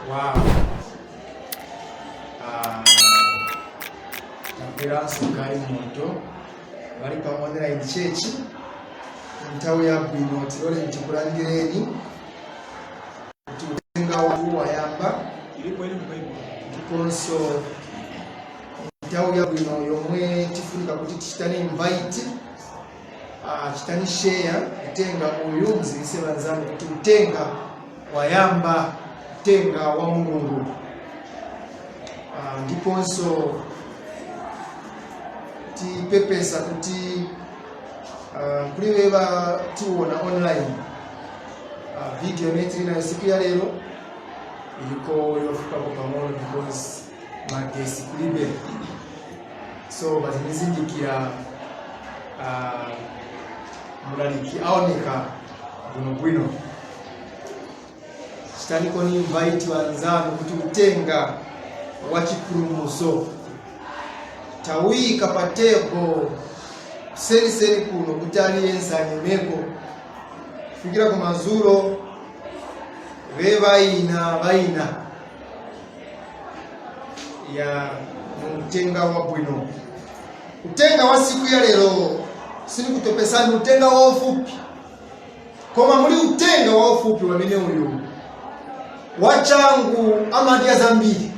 Wow. Ah, tabweranso galimoto bali pa online church. Nthawi yabwino, tilole tikulandireni kuti utenga watu wayamba. Ilipo ili mu Bible. Ndiponso nthawi yabwino yomwe tifunika kuti tichitane invite, chitani share utenga uyu, mziwise banzanu kuti utenga wayamba, utenga wa Mulungu. Ndiponso tipepesa kuti kulibe tiwona online video imene tili nayo siku ya lero iliko yofikako pang'ono because magesi kulibe, so but nizindikira mulaliki aoneka bwinobwino. Chitaniko ni invite wanzanu kuti utenga wa chipulumuso tawika pa table seniseni kuno kuti aliyense anyemeko kufikira kumazulo ve vaina vaina ya mutenga wa bwino. Utenga wa siku ya lero, sinikutopesani, utenga waufupi, koma muli utenga waufupi wamene uyu wachangu amadya zambiri.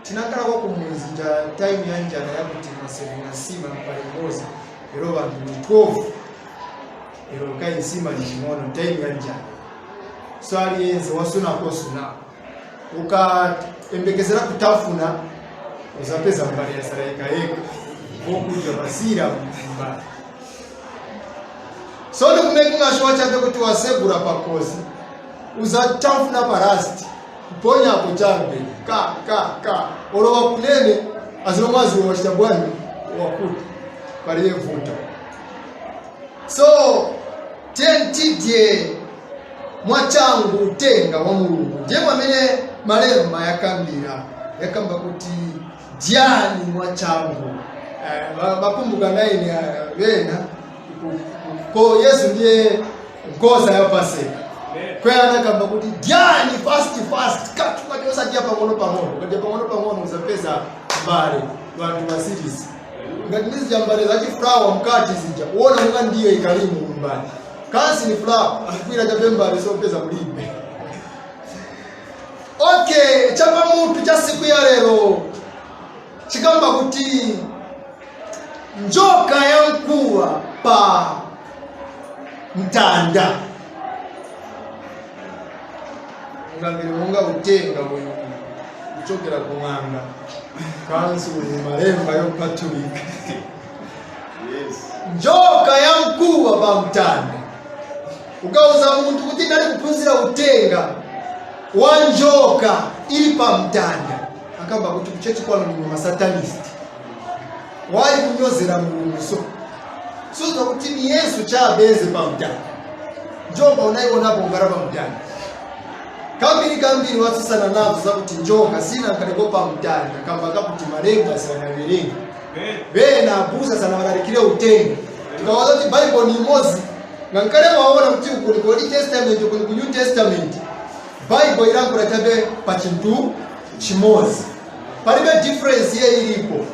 Tinakhala kwa kumwezi nja time ya njala yakuti masevu na nsima pali imodzi, ero vantu ni 12, ero kai nsima ni ching'ono time ya njala. So aliyense wasunako suna, ukaembekezera kutafuna uzapeza mbali ya sarayika yeka vokuja basira mbali. So ndikumekungashuwa chabe kuti wasegura pakosi, uzatafuna parasti kuponyapo chabe ka ka ka olowa kunene azilomwazi wachita bwani wakuti paliye vuto. So tiyeni mwachangu utenga wa Mulungu. Ndiye mwamene malemba yakambira, yakamba kuti dyani mwachangu. Bakumbuka naine bena ko Yesu ndiye nkosa ya Paseka, kwe anakamba kuti dyani fast fast katu kati, osadya pang'ono pang'ono. Ukadya pang'ono pang'ono uzapeza mbale vantu vasirisi ngati ndizija mbale zachifulawa mkati zija, uona munga ndiyo ikalimu mbale kasi ni fulawa kwira chape mbale sopeza kulibe. Okay, chapamutu cha siku ya lero chikamba kuti njoka ya mkuwa pa mtanda. Ngambire munga utenga uyu kuchokera kumwanga kansi uyu malemba yopatulika. Njoka ya mkuwa pa mtanda. Ukauza munthu kuti ndali kuphunzira utenga wa njoka ili pa mtanda, akamba kuti kuchechi kwanu ndimwe masatanist, wali kunyozera Mulungu. So suzwa kuti ni Yesu chabeze pa mtanda. Njoka unaionapo kungara pa mtanda? Kambiri kambiri watsusana nazo zakuti njoka sina nkaleko pa mtanda, kamba kakuti malemba sanawerenga, bena abusa sana balalikire utenga. Tukawaza kuti Bible ni imodzi, ngankale waona kuti uku ni ku Old Testament, uku ni ku New Testament, Bible ilankhula chabe pa chinthu chimodzi, palibe difference ye ilipo,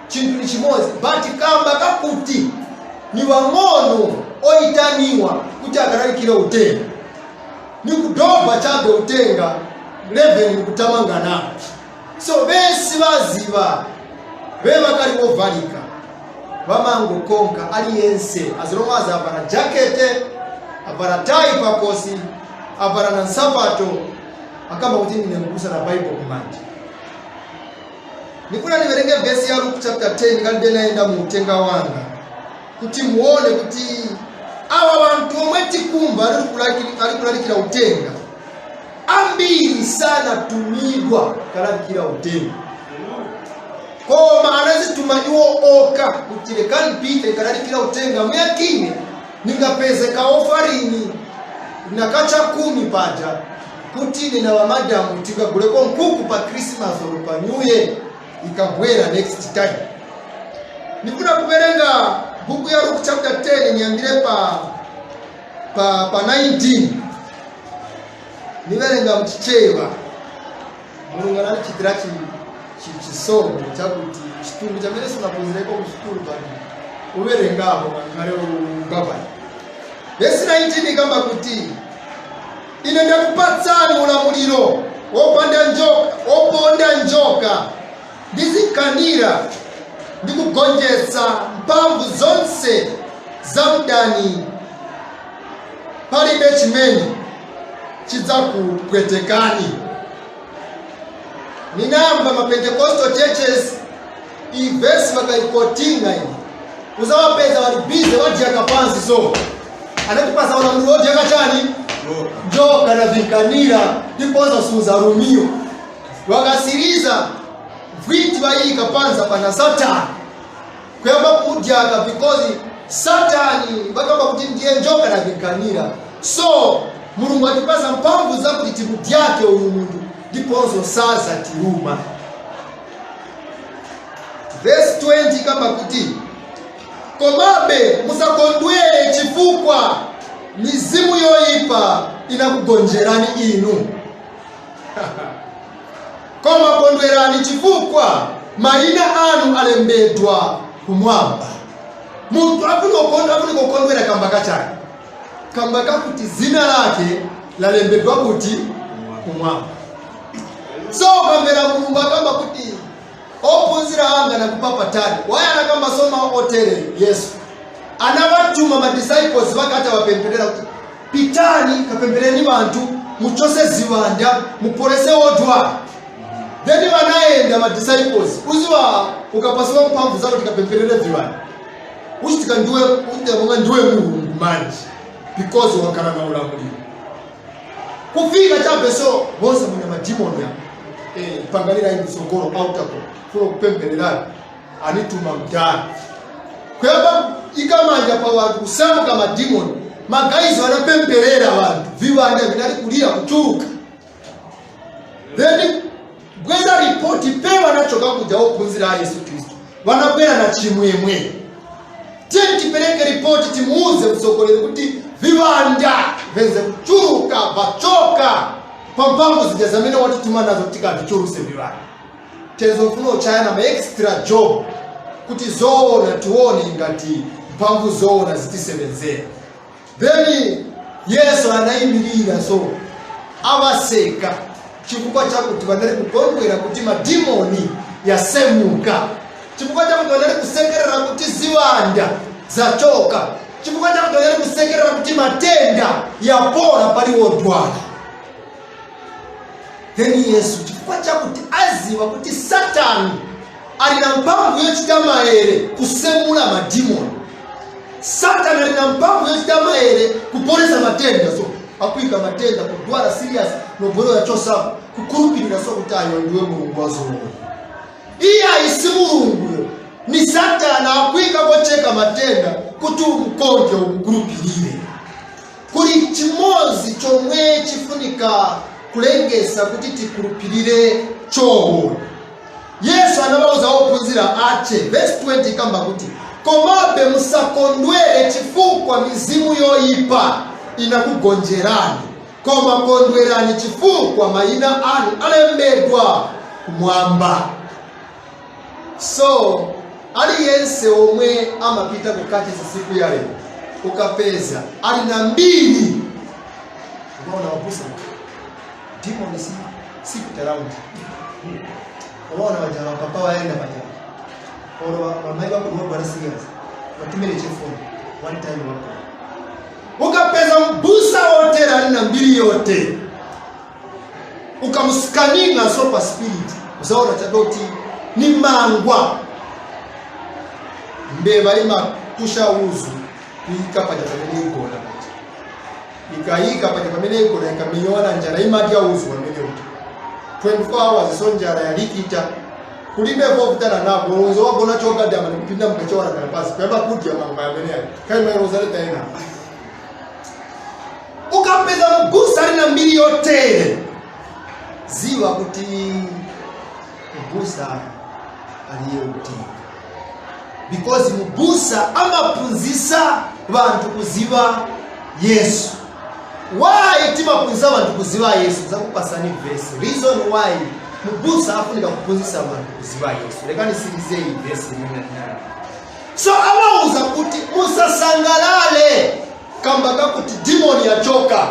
chinthu ni chimodzi. But kamba kakuti ni wang'ono oyitaniwa kuti akalalikire utenga, ni kudoba chabe utenga 11 ni kutamanga nawo. So bensi baziba bebakali bovalika bamangokonka aliyense azilomwe avala jakete, avala tai pakosi, avala na nsapato, akamba kuti ndine mbusa na Bible kumanja. Nifuna niverenge vesi ya Luke chapter 10 kalibe naenda mu utenga wanga kuti muone kuti awa bantu omwe tikumva ali kulalikira utenga ambiri sana tumidwa kalalikira utenga, koma anazituma iwo oka kuti lekani pite kalalikira utenga, muyakine ningapeze ka offering nakacha 10 paja kuti ine na vamadamu tikaguleko nkhuku pa Christmas or pa New Year ikabwera next time. Nifuna kuverenga buku ya Luke chapter 10, niyambire pa 19, niverenga mchichewa. Mulungu anatichitira chisomo chakuti chitundu chamene sunaphunzireko ku sukulu, pano uverengapo ngakhale ugavana. Vesi 19 ikamba kuti, "Ine ndakupatsani ulamuliro wopanda njoka, woponda njoka ndi zinkhanira, ndi kugonjetsa mphamvu zonse za mdani. Palibe chimene chidzakupwetekani." Ninamba ma Pentecostal churches, iyi vesi vakaiquotinga iyi, uzawapeza wali busy wadyaka pansi. So anatipasa ulamuliro wodyaka chani? Njoka na vinkanira, ndiponso suzarumiwa. Wakasiriza vwiti vayika panza pana Satani kuyamba kudyaka, because Satani vakamba kuti ndiye njoka na vinkanira. So Mulungu atipasa mphamvu zakuti timudyake uyu munthu, ndiponso sazatiluma. Verse 20 kamba kuti, "Komabe musakondwere chifukwa mizimu yoyipa inakugonjerani inu, koma kondwerani chifukwa mayina anu alembedwa kumwamba." Munthu afuna kukondwera kamba kachani? Kamba kakuti zina lake lalembedwa kuti? Kumwamba. So ukamvera Mulungu akamba kuti, "Ophunzira anga nakupapatani." Waye anakamba soma otere? Yesu anavatuma ma disciples vakati avapemperera kuti, "Pitani kapempereni vanthu, muchose ziwanda, muporese odwala." Then vanaenda ma disciples. Uziva ukapasiwa mphamvu zako tikapemperere viwanda, uchitika ndiwe, uchitika monga ndiwe Mulungu manje, because wakhala na ulamuliro. Kufika chabe so, bonse muna madimoni ya pangalira inu sogolo autako fulo kupempererani, anituma mdani. Kuyamba ikamanja pa wanthu, kusamuka madimoni. Ma guys vanapemperera vanthu, viwanda vinali kulira kuchuluka. Then bweza ripoti pe vanachoka kuja, ophunzira a Yesu Khristu vanabwera na chimwemwe, "Tiye tipereke ripoti, timuuze mtsogoleri kuti viwanda venze kuchuluka, vachoka pa mphamvu zija zamene watituma nazo tikavichuluse viwanda." Tezofuna uchayana ma extra job kuti zoona tione ngati mphamvu zoona zitisevenzera. Then Yesu anayimirira, so awaseka chifukwa chakuti vanali kukondwera kuti madimoni yasemuka, chifukwa chakuti vanali kusekerera kuti ziwanda zachoka, chifukwa chakuti vanali kusekerera kuti matenda yapora pali wodwala. Then Yesu, chifukwa chakuti aziva kuti Satani ali na mphamvu yochita maere kusemula madimoni, Satani ali na mphamvu yochita maere kuporesa matenda, so akuyika matenda, kudwala serious, nobwerera chosapo kukhulupirira so kuti ayo ndiwe Mulungu wazoona. Iye ayisi Mulunguyo, ni Satana akuyika kocheka matenda kuti umukonde, umukhulupirire. Kuli chimodzi chomwe chifunika kulengesa kuti tikhulupirire choona. Yesu anawauza ophunzira ache, verse 20 ikamba kuti, "Komabe musakondwere chifukwa mizimu yoyipa inakugonjerani, koma kondwerani chifukwa mayina anu alembedwa kumwamba." So aliyense omwe amapita kukachisi siku ya lero, ukapeza ali na mbiri, unaona wapusa demon si sipita round. Unaona wajala papa waenda pajala oro wamai wako niwagwara serious, watumire chefoni one time wako. Ukapeza mbusa wotera ali na mbiri yote, ukamuscaninga so pa spirit, uzaona chabe kuti ni mangwa. Mbeva imatusha uzu kuyika paja pamene igona paja, ikayika paja pamene igona, ikamiona njala imadya uzu pamene uti 24 hours. So njala yalikita, kulibe vovutana napo unzo wagona chogadama nikupinda mukachora kana pasi kuyamba kudya mangwa amene ayi kaimairozaleta ena. Ukapeza mbusa ali na mbiri yotere, ziwa kuti mbusa aliye utenga, because mbusa amaphunzisa vanthu kuziva Yesu. Why timaphunzisa vanthu kuziva Yesu? Zakupasani verse, reason why. Mubusa afunika kuphunzitsa vantu kuziva Yesu. Lekani sirize iyi vesi imene nayo. So awauza kuti musasangalale kamba kakuti demoni yachoka.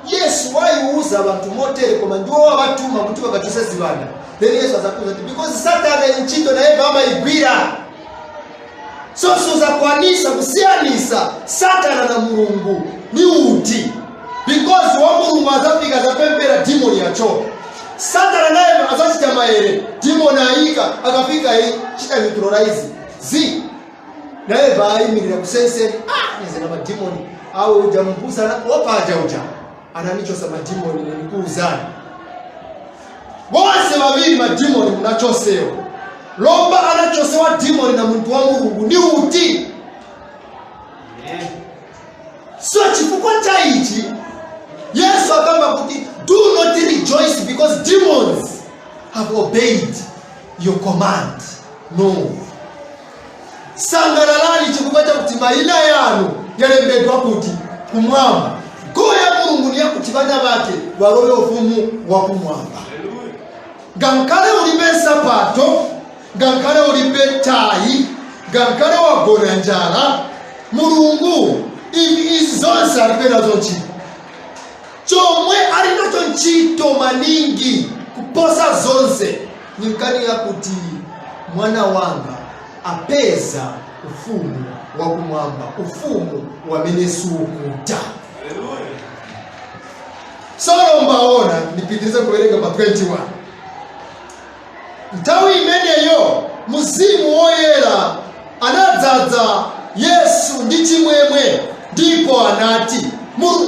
Yesu wayiuza vantu motere, koma ndiwo wavatuma kuti vakachose zivanda. Then Yesu azakuza kuti because Satana ntchito naye vamayigwira, so suzakwanisa kusiyanisa Satana na Mulungu ni uti, because wa Mulungu azafika, azapempera, demoni yachoka. Satana naye azachita maere, demoni ayika, akafika chita neutralize zi naye vayimirira kusenseni. Ah, nize na mademoni awe uja mbusa wapaja uja ananichosa mademoni. Nenikuuzani bonse vaviri, mademoni munachosewa. Lomba anachosewa demoni na muntu wa Mulungu ni uti? So chifukwa cha ichi Yesu akamba kuti do not rejoice because demons have obeyed your command. No, sangalalani chifukwa chakuti mayina yanu yalembedwa kuti kumwamba. Goal ya Mulungu ni yakuti vana vake valowe ufumu wa kumwamba. Ngankale ulibe nsapato, ngankale ulibe tayi, ngankale wagona njala, Mulungu ivi izi zonse alibe nazo ntchito. Chomwe ali nacho ntchito maningi kuposa zonse ni nkani yakuti mwana wanga apeza ufumu wakumwamba, ufumu wamene sukuta. Solombaona, ndipitirize kuwerenga pa 21. Nthawi imeneyo Mzimu Woyera anadzaza Yesu ndi chimwemwe, ndipo anati,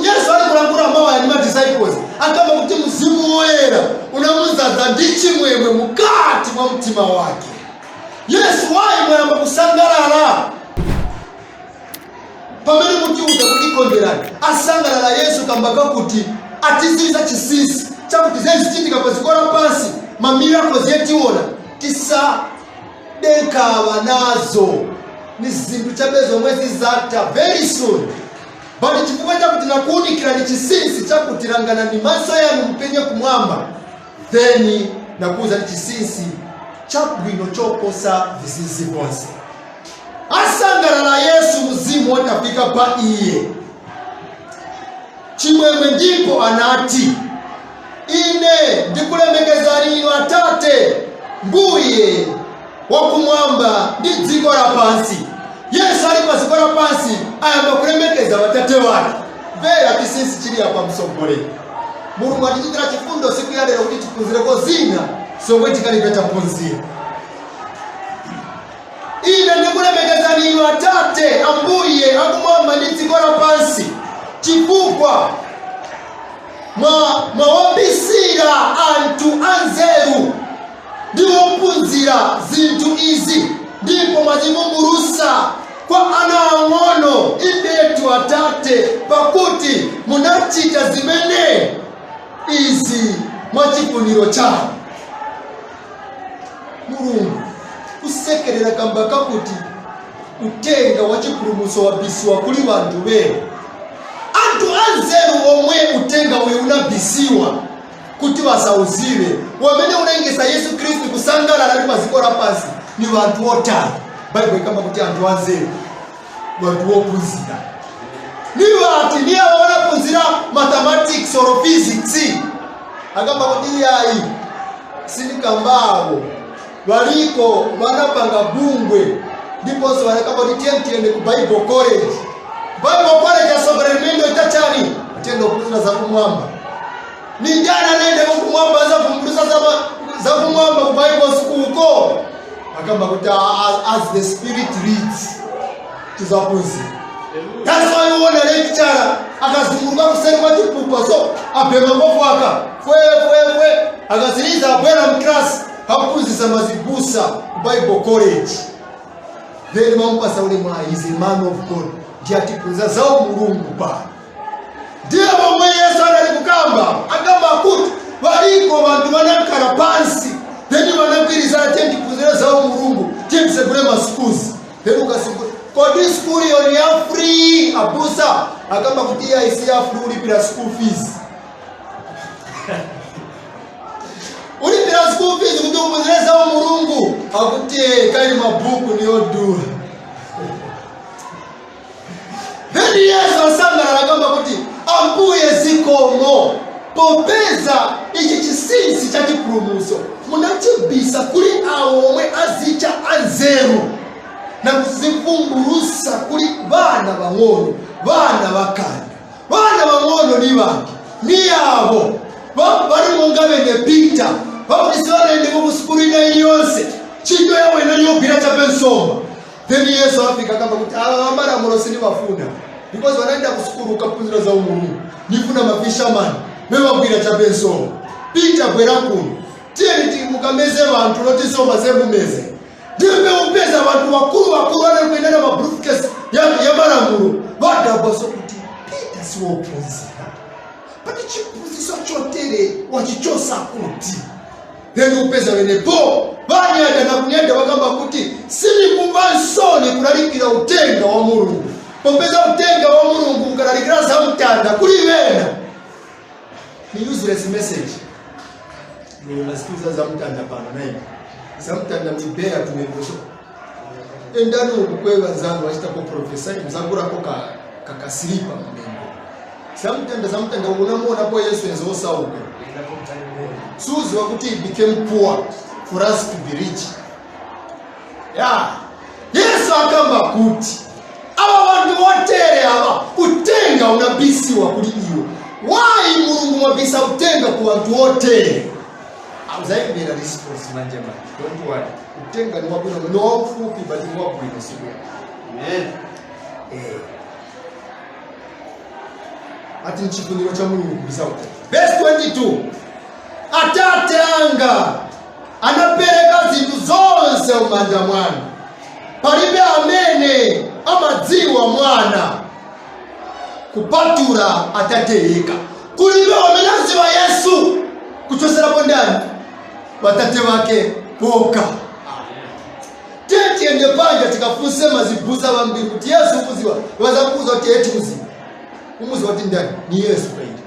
Yesu ali kulankhula mawu aya ndi ma disciples, akamba kuti Mzimu Woyera unamudzaza ndi chimwemwe mukati mwa mtima wake. Yesu wayi mwayamba kusangalala pamene mutiuza kuti kondwerani. Asangalala Yesu kamba kakuti atiziwiza chinsinsi chakuti zene zichitika pa dziko lapansi, ma miracles yetiona, tisadenkhawa nazo, ni zinthu chabe zomwe zizatha very soon. But chifukwa chakuti nakuwunikira ni chinsinsi chakuti langana ni maso yanu mupenye kumwamba, then nakuuza ni chinsinsi chabwino choposa vizinsi vonse. Asangalala Yesu Mzimu watafika pa iye chimwemwe, ndipo anati, "Ine ndikulemekezani inu, Atate, Mbuye wakumwamba ndi dziko lapansi." Yesu ali pa dziko lapansi ayamba kulemekeza watate wake. Mvera chinsinsi chili apa, msogolero. Mulungu atichitira chifundo siku ya lero kuti tiphunzireko zina zomwe tikalibe taphunzira. "Ine ndikulemekezani inu, Atate, Ambuye akumwamba ndi dziko lapansi, chifukwa mwawabisira anthu anzeru ndi wophunzira zinthu izi, ndipo mwazivumbulutsa kwa ana ang'ono. Indetu, Atate, pakuti munachita zimene izi mwachifuniro chanu." Mulungu kusekerera kamba kakuti utenga wa chipulumutso wabisiwa kuli vanthu benu, anthu anzeru omwe utenga uyu unabisiwa kuti vasauzive. Wamene unengesa Yesu Khristu kusangalala ali pa dziko lapansi ni vanthu otani? Baibulo ikamba kuti anthu anzeru, vanthu wophunzira. Ni vati? Ni avo vanaphunzira mathematics or physics? Akamba kuti iyayi, sinikambawo. Valiko vanapanga bungwe, ndiponso vanakamba kuti tiye tiyende ku Bible college. Bible college, asogolera mendo itachani? Tiyende kuphunzira zakumwamba. Ni ndani anaendeko kumwamba, azavumbulusa zakumwamba ku Bible school ko? Akamba kuti as the Spirit leads, tizaphunzira. That's why uona lecturer akazunguruka kuseri kwa chipupa, so abhema ngofu aka fwe fwe fwe, akaziriza abwera mklasi, aphunzisa mazibusa ku Bible college. Then mamupasa ulemu, is a man of God, ndiye atiphunzisa zawo Mulungu pano. Ndiye momwe Yesu anali kukamba. Akamba kuti valiko vantu vanakhala pansi, then vanagwirizana, tiye tiphunzire zawo Mulungu, tiye tisegule maschools. Then ukasigula, kodi skulu iyo ni ya free, abusa? Akamba kuti iya isi ya free, ulipira school fees, ulipira. school fees kuti uphunzire za Mulungu. Akuti, "Eh, kali mabuku niyodula." Then Yesu asangalala, akamba kuti, "Ambuye, zikomo, popeza ichi chinsinsi cha chipulumutso munachibisa kuli awo omwe azicha anzeru na kuzivumbulusa kuli vana vang'ono, vana vakanda." Vana vang'ono ni vantu ni avo vari monga vene Peter, vakuti sivanaendeko kusukuru ina iliyonse, ntchito yawo inaliyogwira chabe nsomba. Then Yesu afika, akamba kuti, "Ava vamalamulo sinivafuna, because vanaenda kusukuru ukaphunzira za umulungu. Nifuna mafisherman vevagwira chabe nsomba. Peter, bwera kuno, tiyeni mukameze vanthu loti nsomba zemumeze." Ndimbe upeza vanthu vakulu vakulu vanali kuenda na mabriefcase ya malamulo, vadabwaso kuti Peter siwophunzira, pati chiphunziso chotere wachichosa kuti? Then upeza venepo vanyada na kunyada, vakamba kuti, "Sinikumva nsoni kulalikira utenga wa Mulungu, popeza utenga wa Mulungu ukalalikira za mtanda kuli vena ni useless message." Mazituza za mtanda pano naye za mtanda mwibeya tumemboso endani uku kwevanzanu vachitako profesa mzagurako kakasilipa mmengo zamutanda. Zamutanda unamuonapo Yesu enzosauka, suziwa kuti he became poor for us to be rich. Ya Yesu akamba kuti ava vantu votere ava utenga unabisiwa kuli iwo. Why Mulungu mwabisa utenga ku vantu votere? Uzayimbira response manje manje, don't worry. Utenga ni wabwino, ni waufupi, but ni wabwino siku ya Amen. Ati nchifuniro cha Mulungu kubisa utenga. Verse 22, "Atate anga anapereka zinthu zonse m'manja mwanu. Palibe amene amadziwa mwana kupatula atate yekha." Kulibe amene adziwa Yesu kuchoserapo ndani? Watate wake poka. Tiyende panja tikafunse mazibusa vambiri kuti Yesu ukuziwa, vazakuuza kuti eti muziwa. Umuziwa kuti ndani? Ni Yesu kaiti.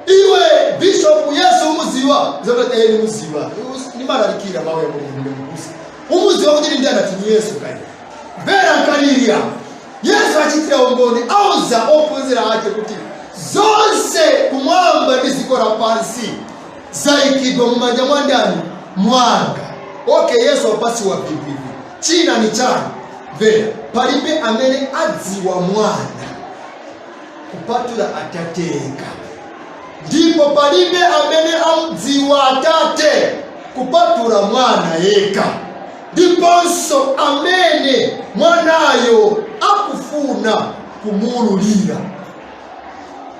Iwe bishop, Yesu umuziwa? Zakuti eni muziwa, nimalalikira mawu ya Mulungu, ndimukusa. Umuziwa kuti ni ndani? Ati ni Yesu kaiti. Mvera nkalirya Yesu achitira umboni, auza ophunzira ake kuti zonse kumwamba ndi dziko lapansi zayikidwa mumanja mwa ndani? Mwanga. Okay, Yesu apasiwa vivivi, china ni chani? Mvera, palibe amene adziwa mwana kupatula atateka, ndipo palibe amene amdziwa atate kupatula mwana yekha, ndiponso amene mwanayo akufuna kumuululira.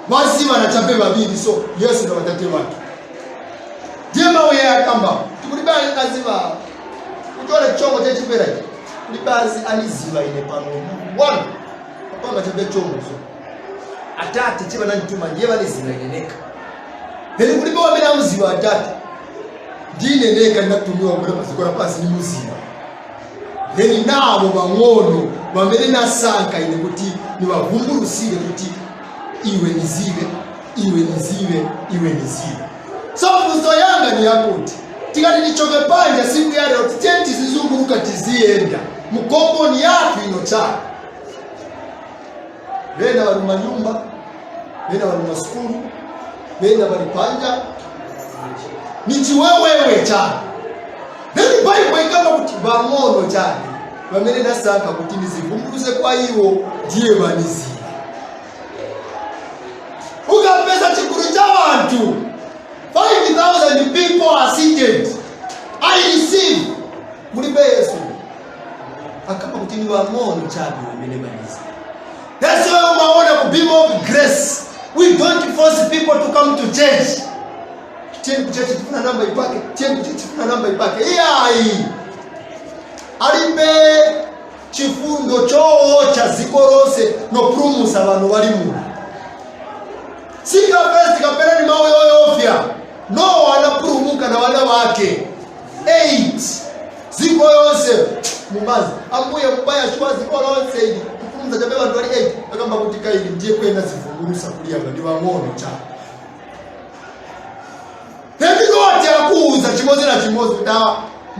Vaziva na chape vaviri, so Yesu na vatate vake. Ndiye mawu ye akamba tikulibe aziva utole chongo chechipera ichi, kulibe azi aniziva ine pano one apanga chape chongo, so atate chivanandituma ndiye vaniziva ine neka. Then kulibe wamene amuziva atate, ndine neka ndinatumiwa kubwera paziko lapansi nimuziva. Then navo vang'ono vamene nasankha ine kuti nivavumbulutsire kuti iwe nizive, iwe nizive, iwe nizive. So funso yanga ni yakuti tikati tichoke panja siku ya lero, titiye tizizunguluka, tiziyenda mukomboni yathu ino chake, vena vali mumanyumba, vena vali mumasukulu, vena vali panja, ni chiwewewe chake. Then Bible ikamba kuti vang'ono chake vamene nasankha kuti ndizivumbuluse kwa iwo ndiye vaniziva. Ukapeza chigulu cha vantu 5000 people are seated, I receive, mulibe Yesu. Akamba kuti ni vang'ono chabe vamene vaniziva. That's why umaona ku Beam of Grace we don't force people to come to church. "Tiyeni ku church, tifuna namba ipake. Tiyeni ku church, tifuna namba ipake." Iyayi, alibe chifundo chowocha ziko lonse nopulumusa vanhu vali muno. Seek first kapena ni mawu yoyofya. Nowa anapulumuka na vana vake 8, ziko yonse mumazi. "Ambuye, mubaya shuwa ziko lonse ili kupulumusa chabe vantu vali 8?" Akamba kuti kaili ndiye kwenda zivumbulusa kuli ava ndi vang'ono cha. Then Loti akuuza Chimozi na chimozi kuti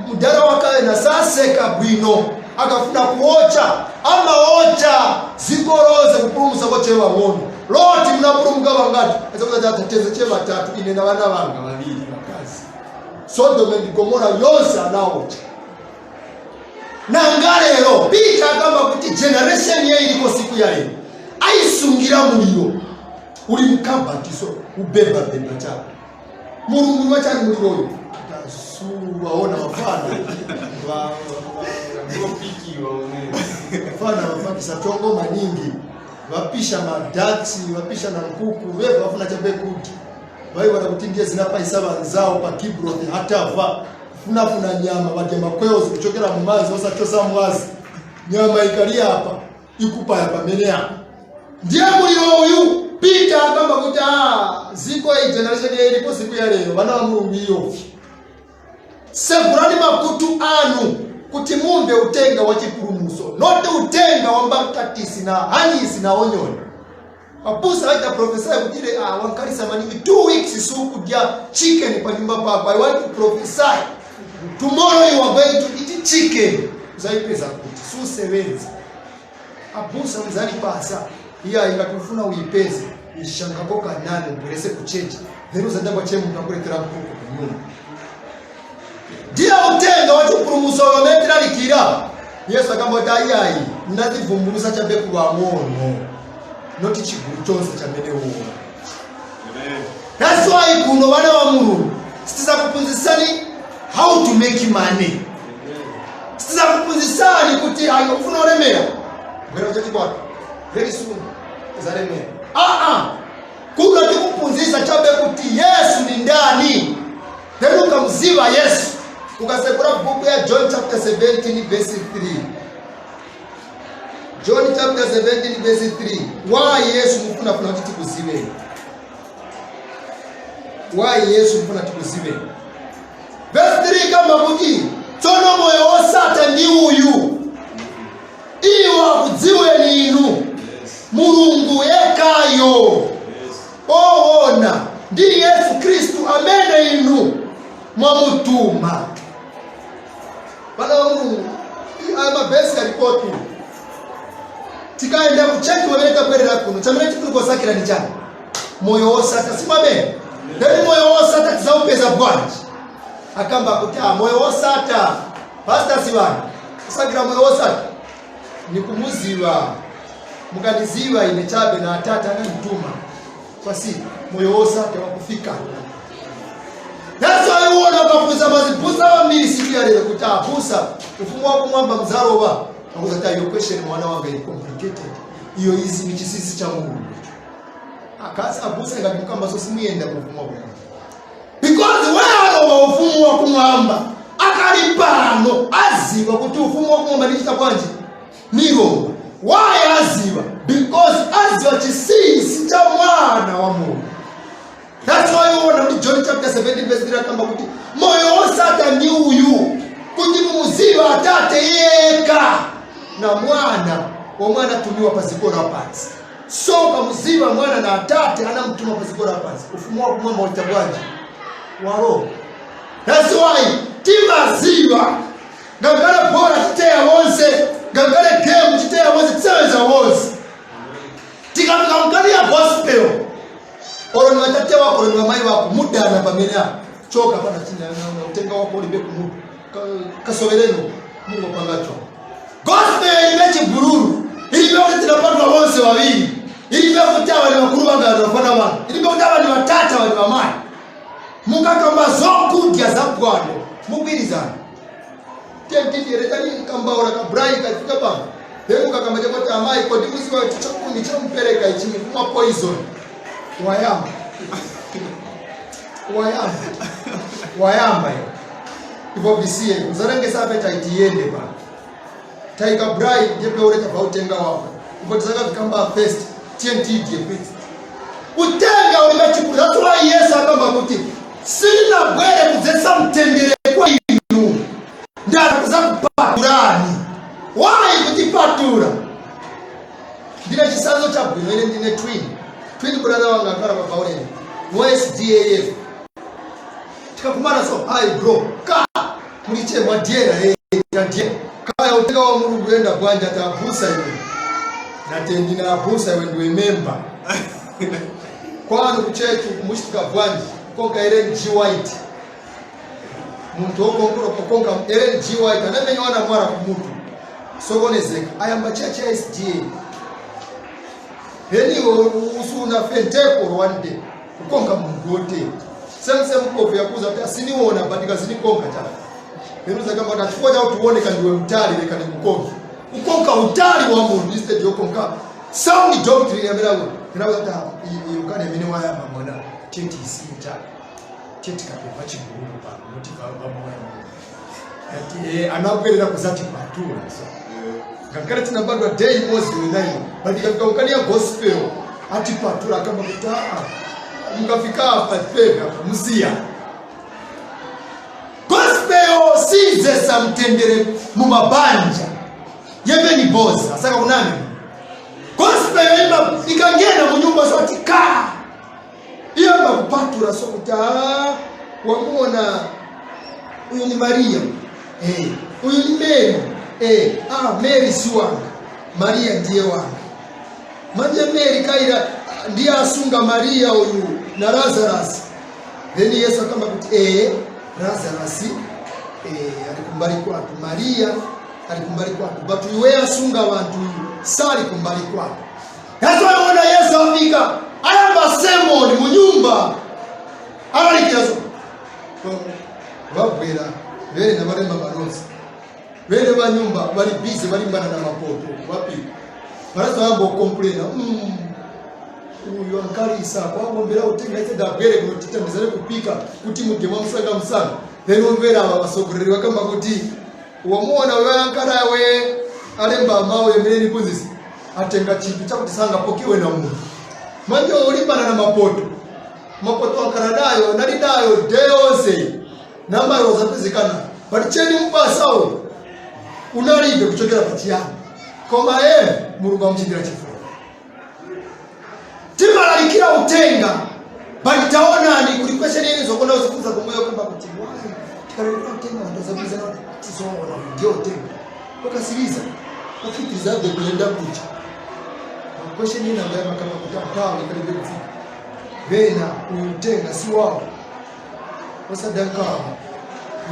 mudala wakale nasaseka bwino, akafuna kuocha amaocha ziko lonse kupulumusa kochewa ng'ono. Loti, mnapulumuka vangati? Azakuti che vatatu, ine na vana vanga vaviri vakazi. Sodome ndi Gomora yonse anaocha. Nanga lero Peter akamba kuti generation ye iliko siku ya lero aisungira muliro uli mkabatiso ubebabeba chako. Mulungu wachani muliro uyu tasuwaona wafana Ngopikiwa umene. Vafana vafakisa chongo maningi, vapisha madati, vapisha na nkuku vevo vafuna chabe kuti vaiwana kuti ndiye zinapaisa vanzawo pa Kibroth Hatava kufunafuna nyama, vadya makwewo zikuchokera mumazi osachosa mwazi. Nyama ikali apa ikupaya pamene apa ndiye muliro uyu. Peter akamba kuti ziko iyi generation ilipo siku ya lero, vana va Mulungu, iyo segurani makutu anu kuti mumve utenga wa chipulumuso, not utenga wa mbatatisi na hanisi na onyoni. Abusa aita prophesy kuti ile wankalisa maningi 2 weeks sukudya chicken pa nyumba pako. I want to prophesy, tomorrow you are going to eat chicken. Uzaipeza kuti susevenza. Abusa mzalipasa iya ingati uipeze ishangako kanane ubwerese kuchechi, then uzadabwa che muntu akuletera mkuku kunyumba. Ndiye utenga wa chipulumuso wamene tilalikira. Yesu akamba kuti ayiayi ndinazivumbulusa chabe ku wang'ono, not chigulu chonse chamene uona. That's why kuno vana va Mulungu sitizakuphunzisani how to make money, sitizakuphunzisani kuti ayi ufuna olemera, bwera kuchechi very soon uzalemera. Aa, kuno tikuphunzisa chabe kuti Yesu ni ndani, then ukamziva Yesu. Ukasekura bhuku ya John chapter 17 verse 3, John chapter 17 verse 3. Why Yesu mufunafuna kuti tikuziveni? Why Yesu mufuna tikuziveni? Verse 3 kamba kuti tsono moyo wosatha ndi uyu, iwo akudziweni inu Mulungu yekayo owona ndi Yesu Khristu amene inu mwamutuma. Vana va Mulungu, aya mavhesi alipotu. Tikaenda kuchechi wamene tabwerera kuno, chamene tikuli ni chani? Moyo wosatha, simwamene? Then moyo wosatha tizaupeza bwanji? Akamba kuti moyo wosatha, Pastor Sivani, kusakira moyo wosatha ni kumuziva. Mukandiziva ine chabe na Atate anandituma kwasi, moyo wosatha wakufika. That's why uona ukafunza mazibusa vambiri siku ya lero kuti abusa, ufumu wakumwamba mzarova, akuzati iyo question mwana wanga ili complicated, iyo izi ni chisisi cha Mulungu. Akasi abusa ingati mukamba so simuyenda ku ufumu wakumwamba, because wealowa ufumu wakumwamba akali pano aziva kuti ufumu wakumwamba ndichita bwanji niromba. Why aziva? Because aziva chisisi cha mwana wa Mulungu. That's why uona kuti John chapter 17 verse 3 akamba kuti moyo wosatha ndi uyu, kuti mumuziva Atate yeka na mwana womwe anatumiwa pa dziko lapansi. So ukamuziva mwana na Atate anamtuma pa dziko lapansi, ufumu wakumwamba uita bwanji walo. That's why timaziva ngangale bora titeya wonse, ngangale game titeya wonse, tiseweza wonse. Tikafika mkati ya gospel, olo ni watate wako, olo ni wamai wako, mudana pamene apo choka pana china na utenga wako ulibe kumutu. Kasovereno Mungu apangacho. Gospel ilibe chigululu, ilibe kuti tinapatwa wonse wawiri, ilibe kuti awa ni vakuru vanga vanofana vanhu, ilibe kuti awa ni vatata awa ni vamai. Mukakamba zokudya za bwano mugwirizana. Tentiyeretani kambaura kabrai kafika pano, then mukakamba chakuti amai kodi muziva kuti chakumi chamupereka ichi mukumwa poison, wayamba, wayamba, wayamba iyo ivo visiye uzarengesa appetite iyende pano. Taika brai ndiye peure tabva utenga wako ivo tisakavikamba first tntdye first utenga uri pachikuru. That's why Yesu akamba kuti sindinabwere kudzetsa mtendere kwa inu, ndakuza kupatulani. Why kutipatura? Ndine chisanzo chabwino. Ine ndine twin brother wanga akhala pa Bauleni wa SDAF. Tikakumana so, "Hi bro, ka muliche mwadyera?" Eh, tadyera. "Kaya utenga wa Mulungu yenda bwanja?" "Tabusa iwe." Nate ndinabusa, iwe ndiwe member. "Kwanu kuchechi kumuchitika bwanji?" Konka Ellen G White, muntu wokonkola kukonka Ellen G White anamenye wana mwara kumutu sokonezeka, ayamba church ya SDA. Then iwe usuna fentepo one day kukonka muntu wote same same kofi yakuza kuti asiniona, but kazinikonka cha then uzakamba kuti chifukwa chakuti uoneka ndiwe mtali, leka ndikukonke. Kukonka utali wa muntu instead yokonka sound doctrine. Yamene inakuza kuti iyo kane imene wayamba mwana cheti isinja cheti kapeva chigulu pano noti vamoya ati anabwerera kuzati patura. So ngakhale tinabadwa day imodzi wenayo, but ikafika ukani ya gospel atipatura, akamba kuti aa, mukafika apa peve apa muziya gospel sizesa mtendere mumabanja yeveni boza asaka kunami. Gospel ima ikangena munyumba so ati ka iyamba kupatura, so kuti aa, wamuona uyu ni Maria, uyu ni Mary, ah, Mary si wanga, Maria ndiye wanga. Manje Mary kaira ndiye asunga Maria uyu na Lazarus. Then Yesu akamba kuti Lazarus ali kumbali kwatu, Maria ali kumbali kwatu, but iwe asunga vantu uyu sali kumbali kwatu. That's why ona Yesu afika ayamba sermon munyumba alalikira so vabwera vene valemba manotes, vene vanyumba vali busy valimbana na mapoto vapika varazo vambokomplena, uyu ankalisa kwagombera utenga ise dabwere kuno titandizane kupika kuti mudye mwamusanga musanga. Then umvera ava vasogoleri vakamba kuti wamuona wewe ankarawe alemba mawu yemene nipunzisi atenga chinthu chakuti sangapokiwe na munthu. Manje ulimbana na mapoto, mapoto ankara nayo nali nayo day yonse namayo zapezekana, but cheni mupasa uyu unalibe kuchokera pachiyani, koma ye Mulungu amuchitira chifundo. Timalalikira utenga, but taonani kuli question ini zokona uzifunza kumweyo kamba kuti why tikalalikira utenga vantu azapizana tizoona ndiyo utenga wakasiriza wapitirizabe kuyenda kucha question ina ambaye makamba kuti antawe ikalibe kufika vena uyu utenga si wawo wasadankawa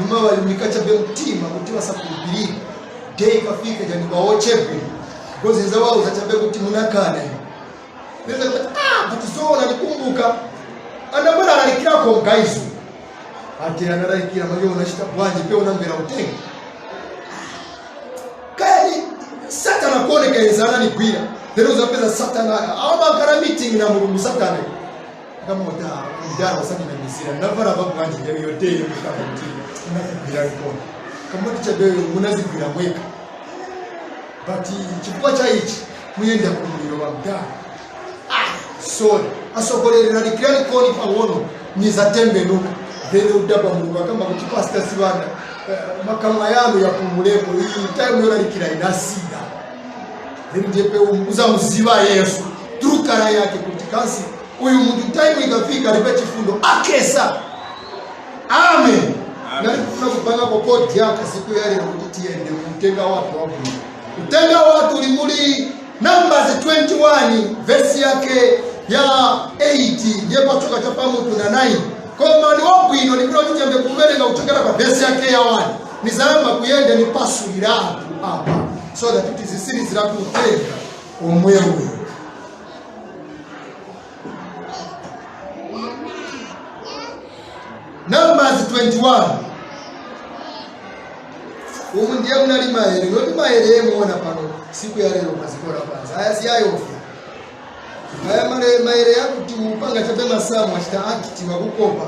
nyuma valimika chabe mtima kuti vasakhulupirira day ikafika jani vaochebwe because nza chabe kuti munakana ine kuti ah, but zoona nikumbuka anabwera alalikirako mgaizo ati analalikira mayo unachita bwanji pe unamvera utenga kaya ni Satana kuoneka yeza ananigwira. Then uzapeza Satana amakara meeting na Mulungu. Satana akamota mdara usaninamisira navala vabwanji yoteyo mukamba kuti unakugwira mkono kamoti chabe munazigwira mweka, but chifukwa cha ichi muyenda kumuliro wa mdara. Ah, sorry asogoleri, lalikirani koni pang'ono nizatembenuka. Then udaba Mulungu akamba kuti Pastor Sibanda, makamwa yanu yapumulepo, iyi time yolalikira inasida. Then ndiyepe uzamuziva Yesu turukara yake kuti kasi uyu muntu time ikafika alipe chifundo akesa. Amen. Nalifuna kupanga kokodi yaka siku ya lero kuti tiyende kutenga watu wabwino. Utenga watu uli muli Numbers 21 verse yake ya 8 ndiye pachoka cha pamutu na 9, koma ni wabwino ndikuti tiyambe kuverenga kuchokera pa verse yake ya 1. Nizayamba kuyenda nipasuliratu apa so that tizisirizira kutenga omwewe. Numbers 21 umu ndiye munali maere noti maere yemuona pano siku ya lero pazikola pansi aya siyayofya aya maere yakuti upanga chabe masamu achita akiti wakukopa.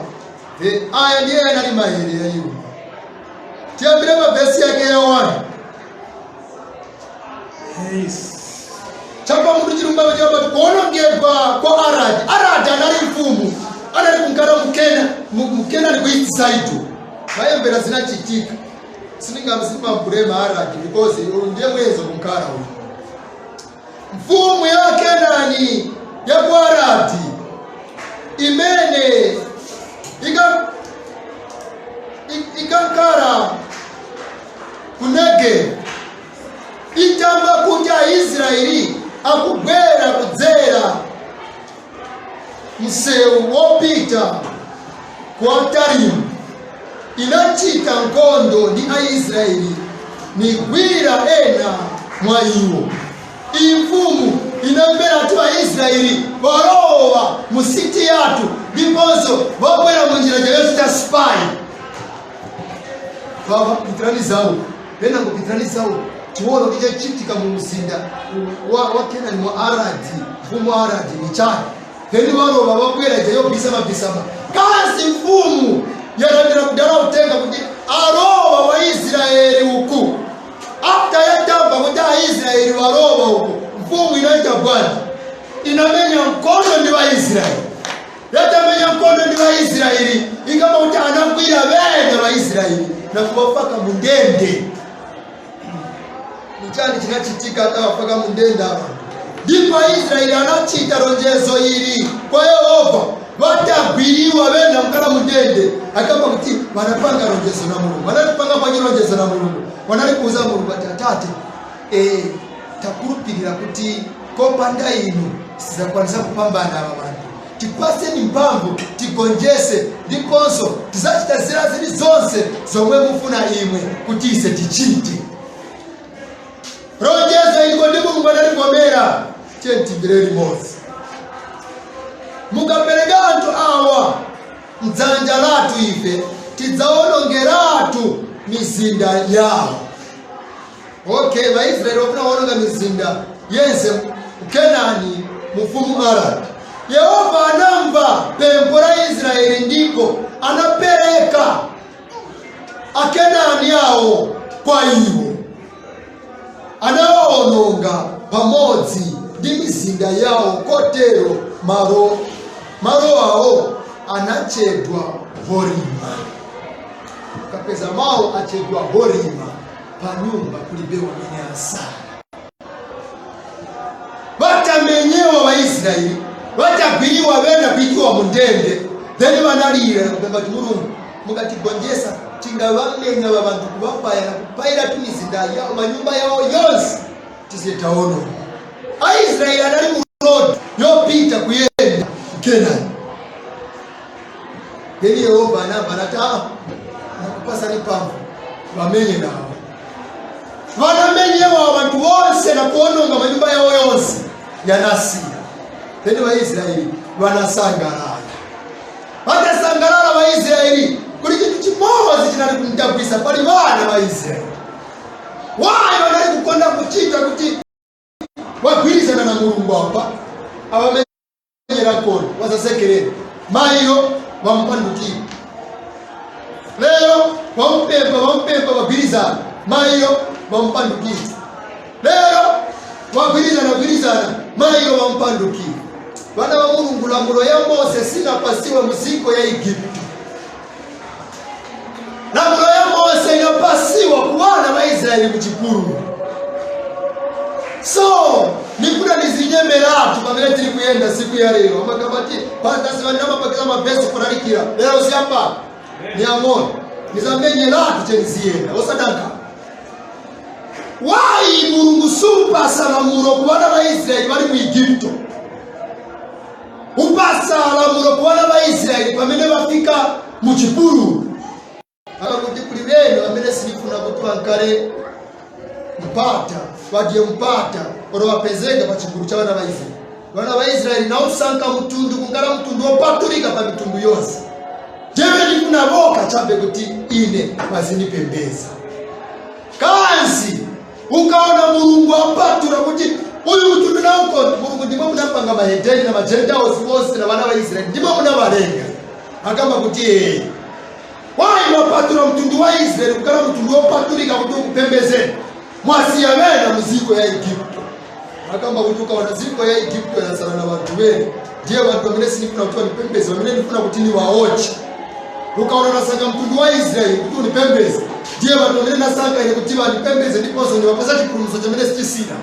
Aya ndiye yanali maere yayiwo. Tiyambire mavhesi yake ya 1. Yes. Chapa mutu chirumba chamba kuonongedwa kwa Aradi. Aradi anali mfumu, anali kunkara mukena mukena ni ku east side. Vayembera zinachitika siningamsimamburema Aradi because uyu ndiye mwenzo kunkara uyu mfumu ya Kenani ya ku Aradi imene Negevu itamva kuti Aisraeli akubwera kudzera msewu wopita ku Atarimu, inachita nkhondo ndi Aisraeli nigwira ena mwa iwo. Iyi mfumu inamvera ati Aisraeli walowa mu city yathu ndiponso wabwera mu njira yochita spy. Baba pitirani zawo, penango pitirani zawo, tione kuti chachitika mu mzinda wa Kenani, mu Aradi, mfumu wa Aradi ni chani. Then valowa vabwera jayobvisama kasi mfumu yalandira kudala utenga kuti alowa Waisraeli uku. After yatamba kuti Aisraeli walowa uku, mfumu inaita bwanji? Inamenya mkono ndi Waisraeli. Yatamenya mkono ndi Waisraeli, ikama kuti anagwira vene Waisraeli na kuwafaka mundende. Nichani chinachitika atawafaka mundende apa? Ndipo Aisraeli anachita lonjezo ili kwa Yehova. Watagwiriwa vena mkala mundende, akamba kuti wanapanga lonjezo na Mulungu. Wanalipanga kwanyi lonjezo na Mulungu? Wanalikuuza Mulungu ati, "Atate, takulupirira kuti kopanda inu sizakwanisa kupambana ava vantu. Tipaseni mphamvu tigonjese, ndiponso tizacita zira zili zonse zomwe mufuna imwe kuti ise tichite." Lonjezo iliko ndi Mulungu analivomera. Tiye timvere limodzi. "Mukapereka anthu awa mdzanja lathu, ife tidzawonongeratu mizinda yawo." Okay, Vaisraeli wafuna kuwononga mizinda yense Kenani, mufumu Aradi. Yehova anamva pempho la Israeli ndipo anapereka Akenani awo kwa iwo. Anawawononga pamodzi ndi mizinda yawo, kotero malo awo anachedwa Horima. Kapeza mawu achedwa Horima, pa nyumba kulibe wamene asala. Batamenyewa Waisraeli, batagwiriwa bena kuikiwa mundende, then banalira kupemba kuti, "Mulungu, mukatigonjesa tingavamenya va vantu kuvapaya na kupayira tu mizinda yawo, manyumba yawo yonse tizitaononga." Aisraeli anali mu road yopita kuyenda ku Kenani. Then Yehova anamba anati, "Ah, nakupasani pamvu, vamenye nawo." Vanamenyewa vantu vonse na kuononga manyumba yawo yonse yanasiya. Then Vaisraeli vanasangalala. Vatasangalala Vaisraeli, kuli chintu chimodzi chinali kumdabwisa pali vana va Israeli. Wayi vanali kukonda kuchita kuti wagwirizana na Mulungu apa, avamenyera nkhondo, wasasekerera. Mailo vamupandukira, lero vamupemba, vamupemba, vagwirizana, mailo vamupandukira. Lero vagwirizana, gwirizana, mailo vamupandukira. Vana va Mulungu, lamulo ya Mose sinapasiwe muziko ya Igupto. Lamulo ya Mose inapasiwa ku vana va Israeli muchipululu. So nikuda nizinyemeratu pamene tiri kuyenda siku ya lero. Amakambati patasivanira mapesi kulalikira lero siyapa ni ang'ono, nizamenyeratu cheniziyenda osadanka. Wayi Mulungu supasa lamulo ku vana va Israeli vali mu Igupto, upasa lamulo ku vana va Israeli pamene vafika mu chipululu? Akakuti kuli beno amene silifuna kuti vankale mpata, vadye mpata oro vapezeka pa chigulu cha vana va Israeli. Vana va Israeli nausanka mutundu kungala mutundu wopatulika pa mitundu yonse, jeve ndifuna voka chabe kuti ine vazindipembeza. Kansi ukaona Mulungu apatula kuti uyu mutundu naukonda, Mulungu ndimwe munapanga mahedeni na magentiles bonse na vana va Israeli, ndimwe munavalenga. Akamba kuti, "Ee, wayi mwapatula mtundu wa Israeli kukhala mtundu wopatulika kuti ukupembezeni, mwasiya vena muziko ya Igupto?" Akamba kuti ukaona ziko ya Igupto yasala na vantu vene, ndiye vantu vamene sinifuna kuti vanipembeze, vamene ndifuna kuti niwaoche. Ukaona nasanga mtundu wa Israeli kuti unipembeze, ndiye vantu vamene nasanga ine kuti vanipembeze, ndiponso ndiwapasa chipulumutso chamene sichisina.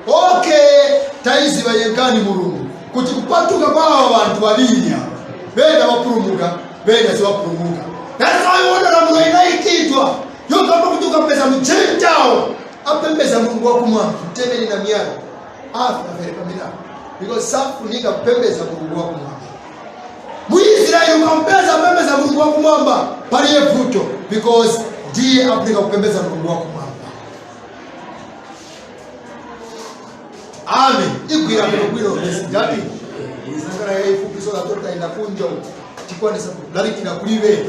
Okay, taiziva yenkani Mulungu kuti kupatuka kwa awa vantu vaviri ava, vena vapulumuka, vena siwapulumuka. That's why iona lamulo inayikidwa. Kamba kuti ukapeza mgentile apembeza Mulungu wakumwamba, mtemeni na miyala, afe afere pamenapo, because safunika kupembeza Mulungu wakumwamba. Muisraeli ukampeza apembeza Mulungu wakumwamba, paliye vuto, because ndiye afunika kupembeza Mulungu wakumwamba. Amen. Igwira bwino bwino ndati izangara yaifupi so that enda kunja uko tikwanisa kulalikira kulibe.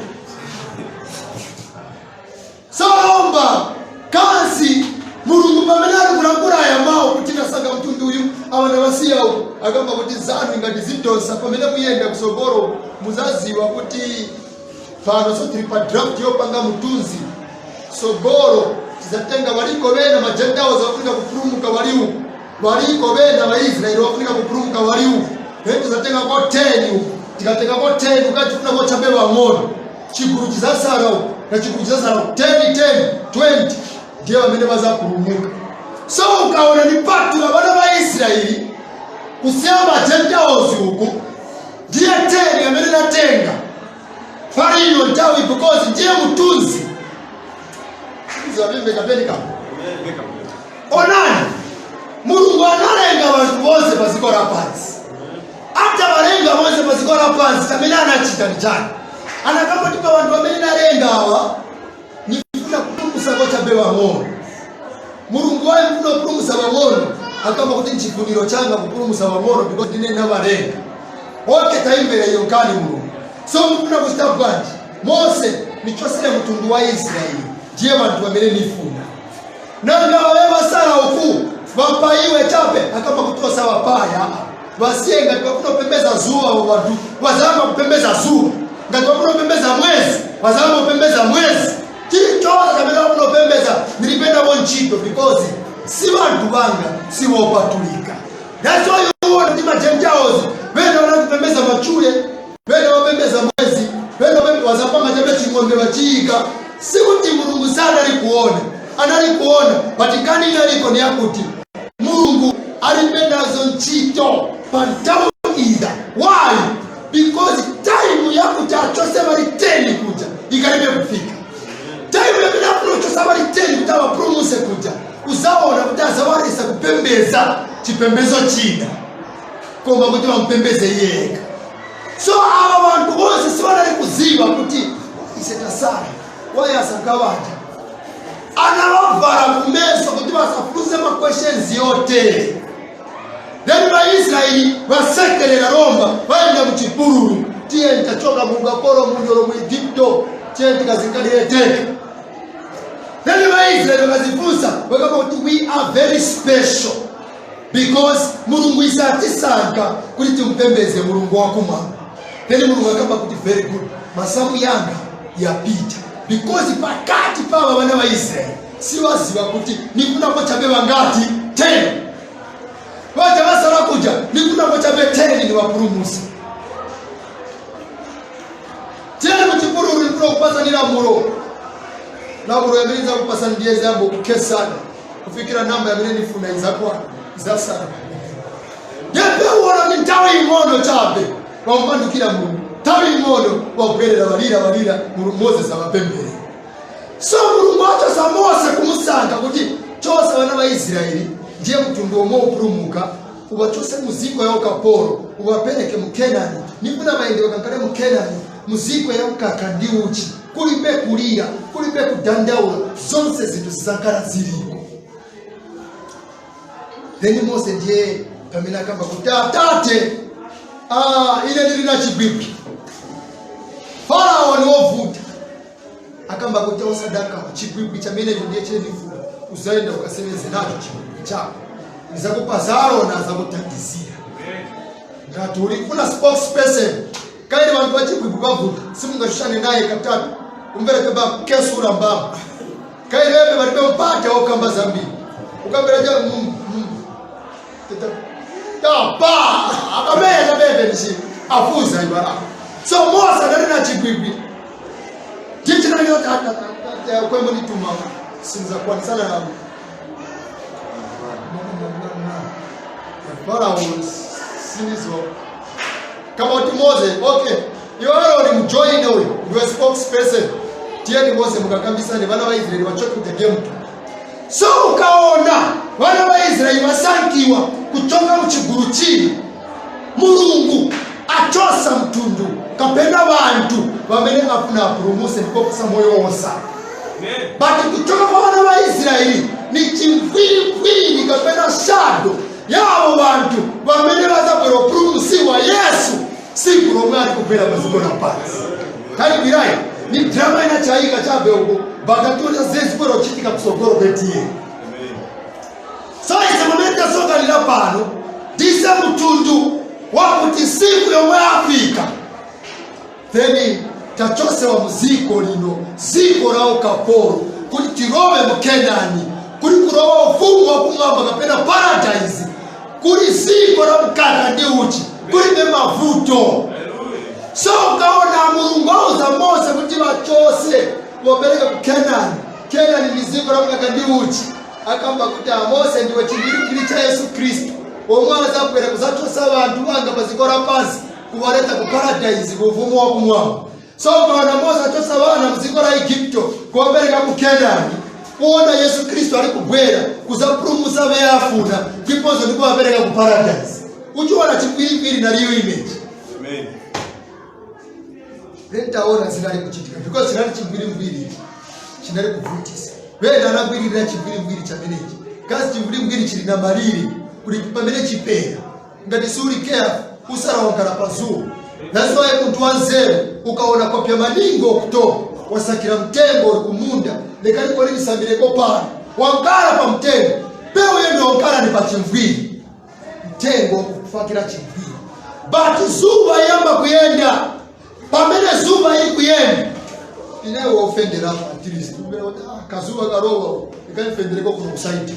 So lomba kansi Mulungu pamene ali kulangula aya mawu kuti nasanga mtundu uyu awana wasiya uku, akamba kuti zanu ngati zidonsa pamene muyenda kusogolo, muzaziwa kuti pano so tili pa draft yopanga mtunzi. Sogolo tizatenga waliko bena magentiles wafunika kupulumuka waliu, waliko bena Waisraeli wafunika kupulumuka waliu. Then tizatenga ko 10 uku, tikatenga ko 10 ukachifuna ko chabe wang'ono, chigulu chizasala uku na chigulu chizasala uku, 10 10 20 ndiye wamene bazapulumuka. So ukaona ni patula bana ba Israeli kusiya magentiles uku, ndiye 10 amene natenga pali nthawi, because ndiye mtunzi. Zabimbe kapeni kapa. Onani Mulungu analenga vantu vonse paziko la pansi. Ata valenga vonse paziko la pansi, kamene anachita ni chani? Anakamba kuti pa vantu vamene nalenga awa, nifuna kupulumusa kochabe wang'ono. Mulungu waye mfuna kupulumusa wang'ono, akamba kuti nchifuniro changa kupulumusa wang'ono because ndine navalenga. Okay, taimbere iyo nkani Mulungu. So mfuna kuchita bwanji? Mose, nichosere mtundu wa Israeli, ndiye vantu vamene nifuna. Nanga wawe vasala uku vapaiwe chape, akamba kutosa wapaya vasiye. Ngati vafuna kupembeza zuwa, vantu vazamba kupembeza zuwa. Ngati vafuna kupembeza mwezi, vazamba kupembeza mwezi. Chilichonse chamene vafuna kupembeza, nilipenda ntchito, because si vantu vanga, si wopatulika. That's why you want kuti magentiles vena vanakupembeza machule, vena vapembeza mwezi, vena wazapanga chabe ching'ombe vachiyika. Sikuti Mulungu sanali kuona, anali kuona, but kani inaliko ni yakuti Mulungu alibe nazo ntchito pa nthawi ida. Why? Because time yakuti achose vali 10 kuja ikalibe kufika. Time yamene afuna kuchosa vali 10 kuti awapulumuse kuja, uzaona kuti azawarisa kupembeza chipembezo china, koma kuti vampembeze yekha. So ava vantu vonse sivanali kuziva kuti ise tasala wayasakavata. Anavavhara kumeso kuti vasafunze maquestions yote. Then Vaisraeli vasekerera romba, vaenda muchipululu. Tiye ntachoka muukapolo munyolo mu Igupto, tiye tikazinkalire teka. Then Vaisraeli vakazifunsa, vakamba kuti we are very special because Mulungu isatisankha kuti timpembeze Mulungu wakumwamba. Then Mulungu akamba kuti very good, masamu yanga yapita, because pakati pava vana va Israeli siwaziva kuti nikunako chabe vangati 10 vaja vasala kuja, nikunako chabe 10 niwapulumusa. Tiyeni muchipululu, nifuna kupasa ni lamulo. Lamulo yamene izakupasa ndiye zambo kukesana kufikira namba yamene nifuna izakwana, izasala. Yepewona ni nthawi ing'ono chabe wamupandukira Mulungu, nthawi ing'ono wabwerera, walira walira Moses awapembere. So Mulungu achosa Mose kumusankha kuti chosa vana va Israeli, ndiye mtundu omwe upulumuka, uwachose muziko ya ukapolo, uwapereke mu Kenani. Nifuna vaende vakankale mu Kenani, muziko ya mkaka ndi uchi, kulibe kulira, kulibe kudandaula, zonse zinthu zizankhala ziliko. Then Mose ndiye pamene akamba kuti atate, ah, ine ndili na chibwibwi, Farao ni wovuta. Akamba kuti osadaka, chibwibwi chamenecho ndiye chenifuna, uzaenda ukasebenze nacho chibwibwi chako, ndizakupa Aroni azakuthandizira. Ngati ulifuna spokesperson kaili vantu vachibwibwi vavuta, simungashushane naye katatu, umvereke ba kesura mbamba kaili veve valibe mpata okamba zambiri, ukambera ja pa akameya chabebe ndichi afuza ibara. So Mose anali na chibwibwi kwembo nituma sinzakwanisana na Farao sinizo. Kama kuti Mose, okay, iwe Aroni, mujoine uyu, ndiwe spokesperson. Tiyeni mose mukakambisane vana va Israeli vachoke kudya mtu. So ukaona vana va Israeli vasankiwa kuchoka muchiguru chini, Mulungu achosa mtundu kapena vantu vamene afuna apulumuse ndikokusa moyo wosa. But kuchoka kwa vana va Israeli ni chimvwimvwini kapena shadow yavo vantu vamene vazabwera kupulumusiwa Yesu siku lomwe ali kubwera paziko la pansi. Kalibirayi ni drama ina chayika chabe uko bakatula zezibwera kuchitika kusogolo kwetiye. So ise mumene tasokanira pano ndise mtundu wakuti siku yomwe afika, then tachosewa muziko lino, ziko la ukapolo, kuti tirowe mu Kenani, kuli kurowa ufumu wakumwamba kapena paradise, kuli ziko la mkaka ndi uchi, kulibe mavuto. So ukaona Mulungu auza Mose kuti vachose vopereka ku Kenani. Kenani ni ziko la mkaka ndi uchi. Akamba kuti Mose, ndiwe chimvirikiri cha Yesu Khristu omwe azabwera kuzachosa vanthu vanga pa ziko la pansi kuwaleta ku paradise, ku ufumu wakumwamba. So ukaona Mose achosa vana mdziko la Igupto kuwapereka ku Kenani, kuona Yesu Khristu ali kubwera kuzapulumutsa veyafuna ndiponso ndikuwapereka ku paradise. Uchiona chipwiripwiri naliyo image. Then taona zinali kuchitika because chinali chimvwirimbwiri, chinali kuvutisa. Wena anagwiririra chimvwirimbwiri chamenechi kasi chimvwirimbwiri chili na malire kuti pamene chipera ngati suli careful usalawankala pazuwa. That's why munthu wanzeru ukaona kopya maningi October, wasakira mtengo uli kumunda, lekaliko lilisambireko pano, wankala pa mtengo pewo yendo wankala ni pa chimvwiri, mtengo kufakira chimvwiri. But zuva yamba kuyenda, pamene zuva ili kuyenda inewe wofendera at least ubera kuti kazuva karowa ikanifendereko kuno kusaiti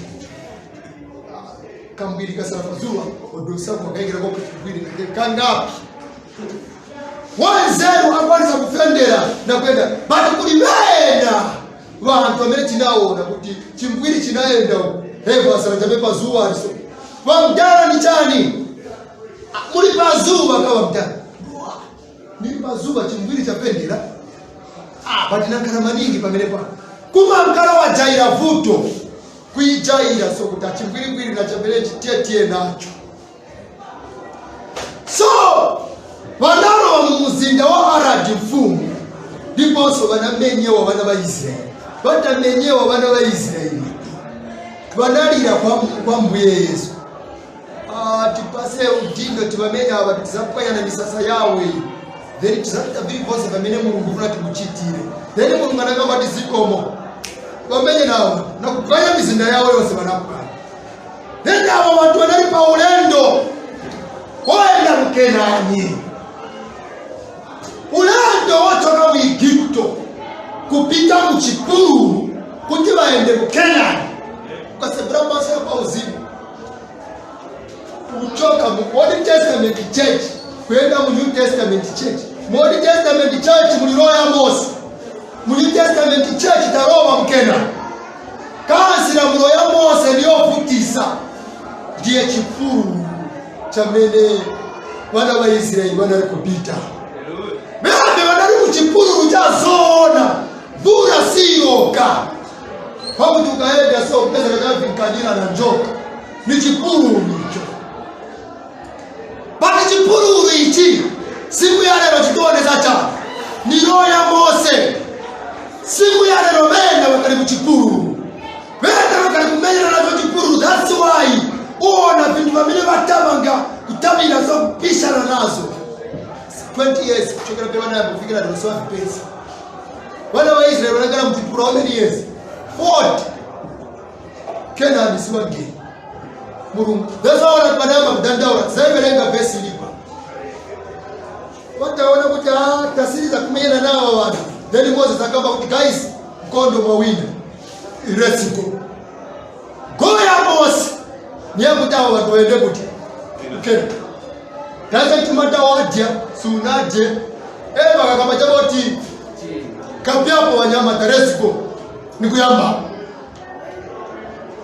kambiri kasala pazuva odosako akaingirako kuchimvwiri kangapi wanzeru akwanisa kufendera nakwenda. But kuli vena vantu amene tinaona kuti chimvwiri chinaenda uku hevo asala chape pazuva aliso vamdala ni chani muli pazuva kawa mdala nili pazuva chimvwiri chapendera but nankhala maningi pamene pano kuma mkala wajaira vuto kuijaira, so kuti achimvwirimbwiri na chamene chitiyetiye nacho. So vanalowa mu muzinda wa Aradi mfumu, ndiponso vanamenyewa vana va Israeli. Vatamenyewa vana va Israeli vanalira kwa mbuye Yesu, tipase udindo tivamenya ava, tizapwanya misasa yawo iyi, then tizapita vili vonse pamene Mulungu funa tikuchitire. Then Mulungu anakamba ti zikomo, vamenye nawo nakupwanya mizinda yawo yonse vanapwanya. Then avo vantu vanali pa ulendo oyenda ku Kenani, ulendo wochoka mu Igupto kupita mu chipululu kuti vaende ku Kenani, ukasebura maso ya pauzimu kuchoka mu Old Testament church kuenda mu New Testament church. Mu Old Testament church muli roho ya Mose, mu New Testament church tarowa mkena kansi lamulo ya Mose ndiyovutisa, ndiye chipululu chamene vana va Israeli vanali kupita. Vambe vanali muchipululu cha zoona, mvula siyoka pakuti ukaenda so pesa kakavinkanira na njoka, ni chipululu icho. Pati chipululu ichi siku ya lero chikuonesa chani? Ni roho ya Mose. Siku ya lero vena vakali muchipululu, vena vakali kumenyera nacho chipululu. That's why uona vinthu vamene vatamanga kutamira so kupishana nazo 20 years kuchokera pe vana kufikira lero so vipesa. Vana va Israeli vanagara muchipululu how many years? 40. Kenani siwageni Mulungu. That's why ona panayamba kudandaura zaiverenga vesi ilipa wataona kuti tasiriza kumenyana nawo vanhu. Then Moses akamba kuti, "Guys, mkondo mwawina, let's go." Go ya Mose niye kuti avo vanhu vaende kuti okay taise chimata wadya sunadye vakakamba chavoti kapyapo wanyama, let's go, nikuyamba.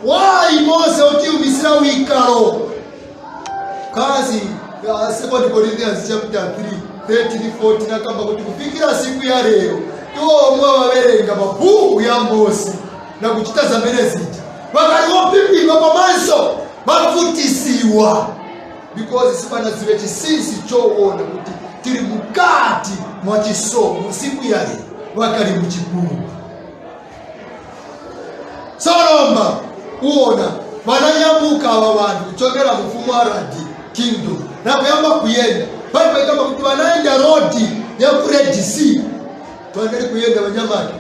Why Mose utiumisira wikalo kazi ya Second Corinthians chapter 3 13 14 akamba kuti kufikira siku ya lero Iwo omwe wawerenga mabuku ya Mose na kuchita zamene zija vakali wopipidwa pamaso, vafutisiwa, because sipanazive chinsinsi choona kuti tili mukati mwa chisomo. Siku ya lero vakali muchipululu. Solomba uona vananyamuka ava vantu kuchokera mufumu Aradi kingdom na kuyamba kuyenda. Baibo kuti vanaenda road ya ku Red Sea. Twanali kuyenda vanyamata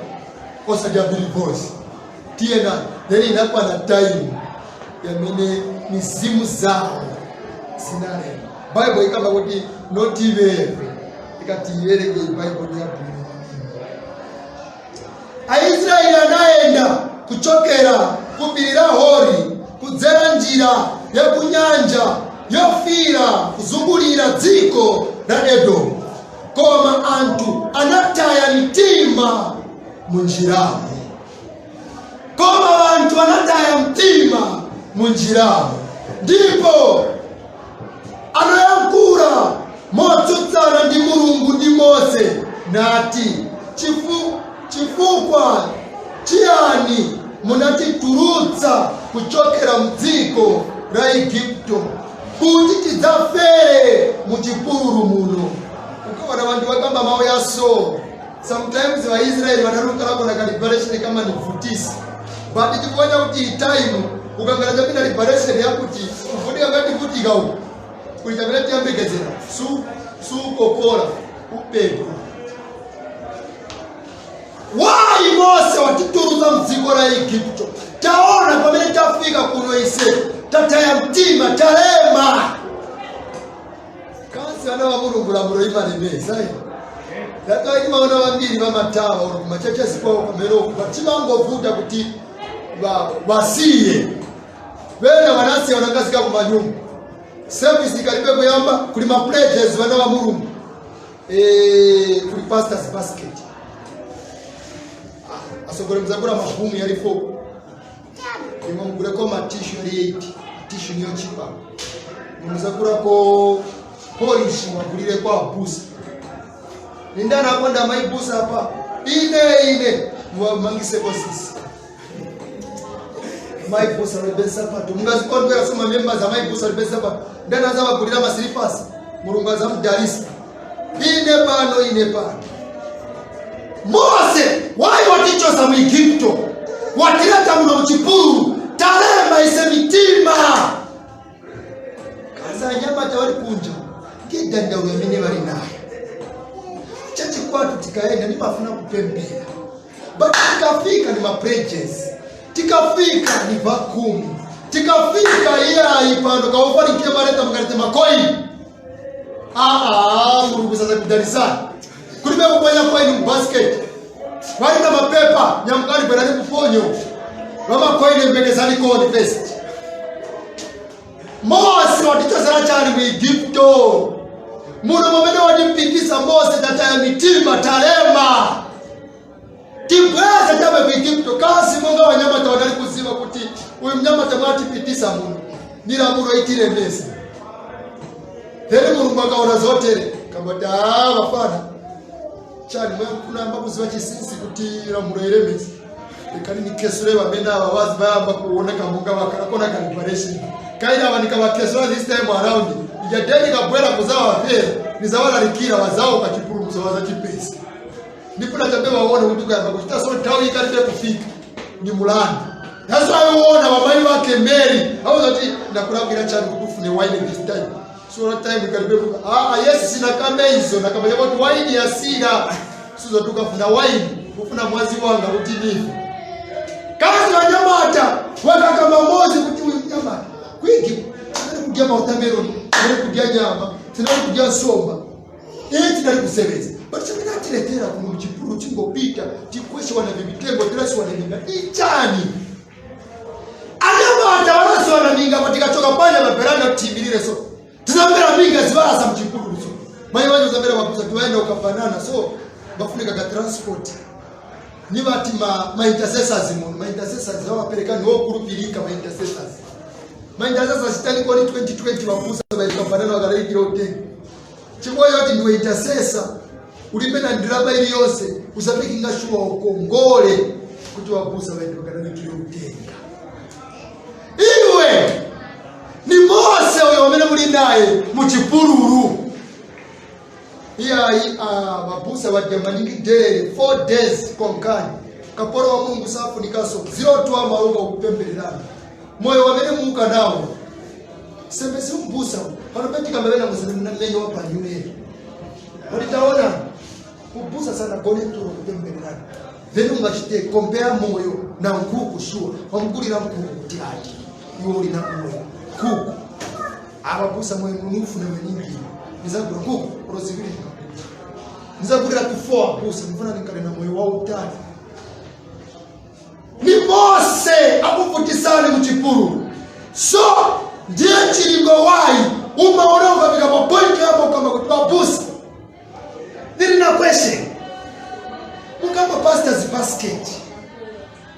osadya bilibosi tiyena. Then inakwana time yamene mizimu zawo zinalema. Baibo ikamba kuti notiveve ikati iverenge Baibo ni yabwino. Aisraeli anayenda kuchokera ku phiri la Hori kudzera njira ya kunyanja Yofira kuzungulira dziko la Edomu, koma anthu anataya mitima munjiramo. Koma anthu anataya mtima munjiramo, ndipo anayankhula motsutsana ndi Mulungu ndi Mose nati, "Chifukwa chiyani munatitulutsa kuchokera mdziko la Igupto kuti tidzafere muchipululu muno?" Ukaona vantu vakamba mawu ya, so sometimes Vaisraeli vanalukalapo na kaliberation kama nivutisi, but chifukwa chakuti time ukangala chapita liberation yakuti kuvutika ngati vutika uku kuli chamene tiyambekezera su sukokola upedwa. Why Mose watituluza mdziko la Igupto? Taona pamene tafika kuno, ise tataya mtima, talema. Kansi vana va Mulungu, lamulo imalemeza. That's why maona vambiri vamatawa uri kumachechesi kwawo kumeroko vachivangovuta kuti vasiye. Vena vanasiya, vanakasika kumanyumba, service ikalibe kuyamba kuli ma pledges. Vana va Mulungu, kuli pastors basket. Ah, asogole muzagula mabomu yali 4, imwe muguleko ma tissue yali 8. Tissue niyo chipa. Muzagulako polish, mwagulireko abusa. Nindana akonda maibusa apa? Ine, ine muwamangiseko sisi maibusa libe nsapato. Mungazikondwera soma members amaibusa libe nsapato. Ndani azabagulira masilipasi? Mulungu azamudalisa. Ine pano, ine pano. Mose, wayi watichosa mu Igupto, watileta muno muchipululu? Talema ise mitima. Kaza anyamata wali kunja ngidandaulo amene bali nayo. Chachikwatu tikaenda nimafuna kupembera, but tikafika ni ma pledges, tikafika ni vakumi, tikafika iyayi pano kaofanikie mareta mukalete ma coin. Aa, Mulungu sasa kudalisana kulibe kuponya coin mu basket. Wali na mapepa, nyamukali bwerani kuponyo vama coin, mbekezani koni first. Mose watichosera chani mu Igupto muno mumene watipikisa Mose? Tataya mitima, talema, tibweze chabe ku Igupto. Kasi monga wanyamata wanali kuziva kuti uyu mnyamata mwatipitisa muno ni lamulo itiremesa. Then Mulungu akaona zotere kambati, "Aa, vafana, chani mwakunamba kuziva chinsinsi kuti lamulo ilemesa? Lekani nikesule vamene ava vazi vayamba kuoneka monga vakalakona ka liberation kaina ava nikavakesula this time around, ijadeni kabwera kuzawafera nizawalalikira vazawo kachipulumutso vazacipesa. Ndifuna chabe waone kuti ukayamba kuchita so nthawi ikalibe kufika ni mulandu." That's why uona wamai wake Mary awuzati, "Ndakulakwira chani kuti ufune wine this time? So that time ikalibe kufika." Ah, yes, sinakambe izo, nakamba kuti wine yasira sizotukafuna wine kufuna mwazi wanga kuti nife. Kazi wanyamata wakakamba Mozi kuti uyu mnyamata kwigi tinali kudya mautameloni, tinali kudya nyama, tinali kudya nsomba, iye tinali kuseveza, but chimene atiletera kuno muchipululu chingopita tikweshewa na vimitengo, tilasiwa na minga ichani? Anyamata walasiwa na minga, patikachoka panya maperanda tiyimirire, so tizamvera minga zivalasa muchipululu. So mai wacho zamvera mabusa tiwaenda ukafanana, so bafunika ka transport. Nivati ma intercessors muno, ma intercessors vawapereka niwokulupirika. Ma intercessors, ma intercessors talikoni 2020 vabusa vaikafanana vakalaikira utenga chimoyo kuti ndiwe intercessor. Ulibe na ndirama iliyonse, usamakinga sure ukongole kuti wabusa vaende vakalalikire utenga. Iwe ni Mose uyo amene muli naye muchipululu. Iyayi, vabusa vadya maningi daily 4 days konkani. Kapolo wa Mulungu safunikaso zilotu amauka ukupembererana moyo wamene muuka nawo sembe simbusa pano petikambavena musembe wa panyulero walitaona kubusa sana gone tulo kupembererana. Then ungachite compare moyo na nkuku. Sure, wamugulira nkuku kuti ati iwe uli na moyo nkuku ababusa moyo munufu na maningi. Nizagula nkuku roziviri, nizagulira kufoa busa nifuna nikale na moyo wa utali. Ni Mose akuvutisani muchipululu. So ndiye chilingo wayi umaona ukafika pa point yapo kama kuti babusa ndili na question. Mukamba pastors basket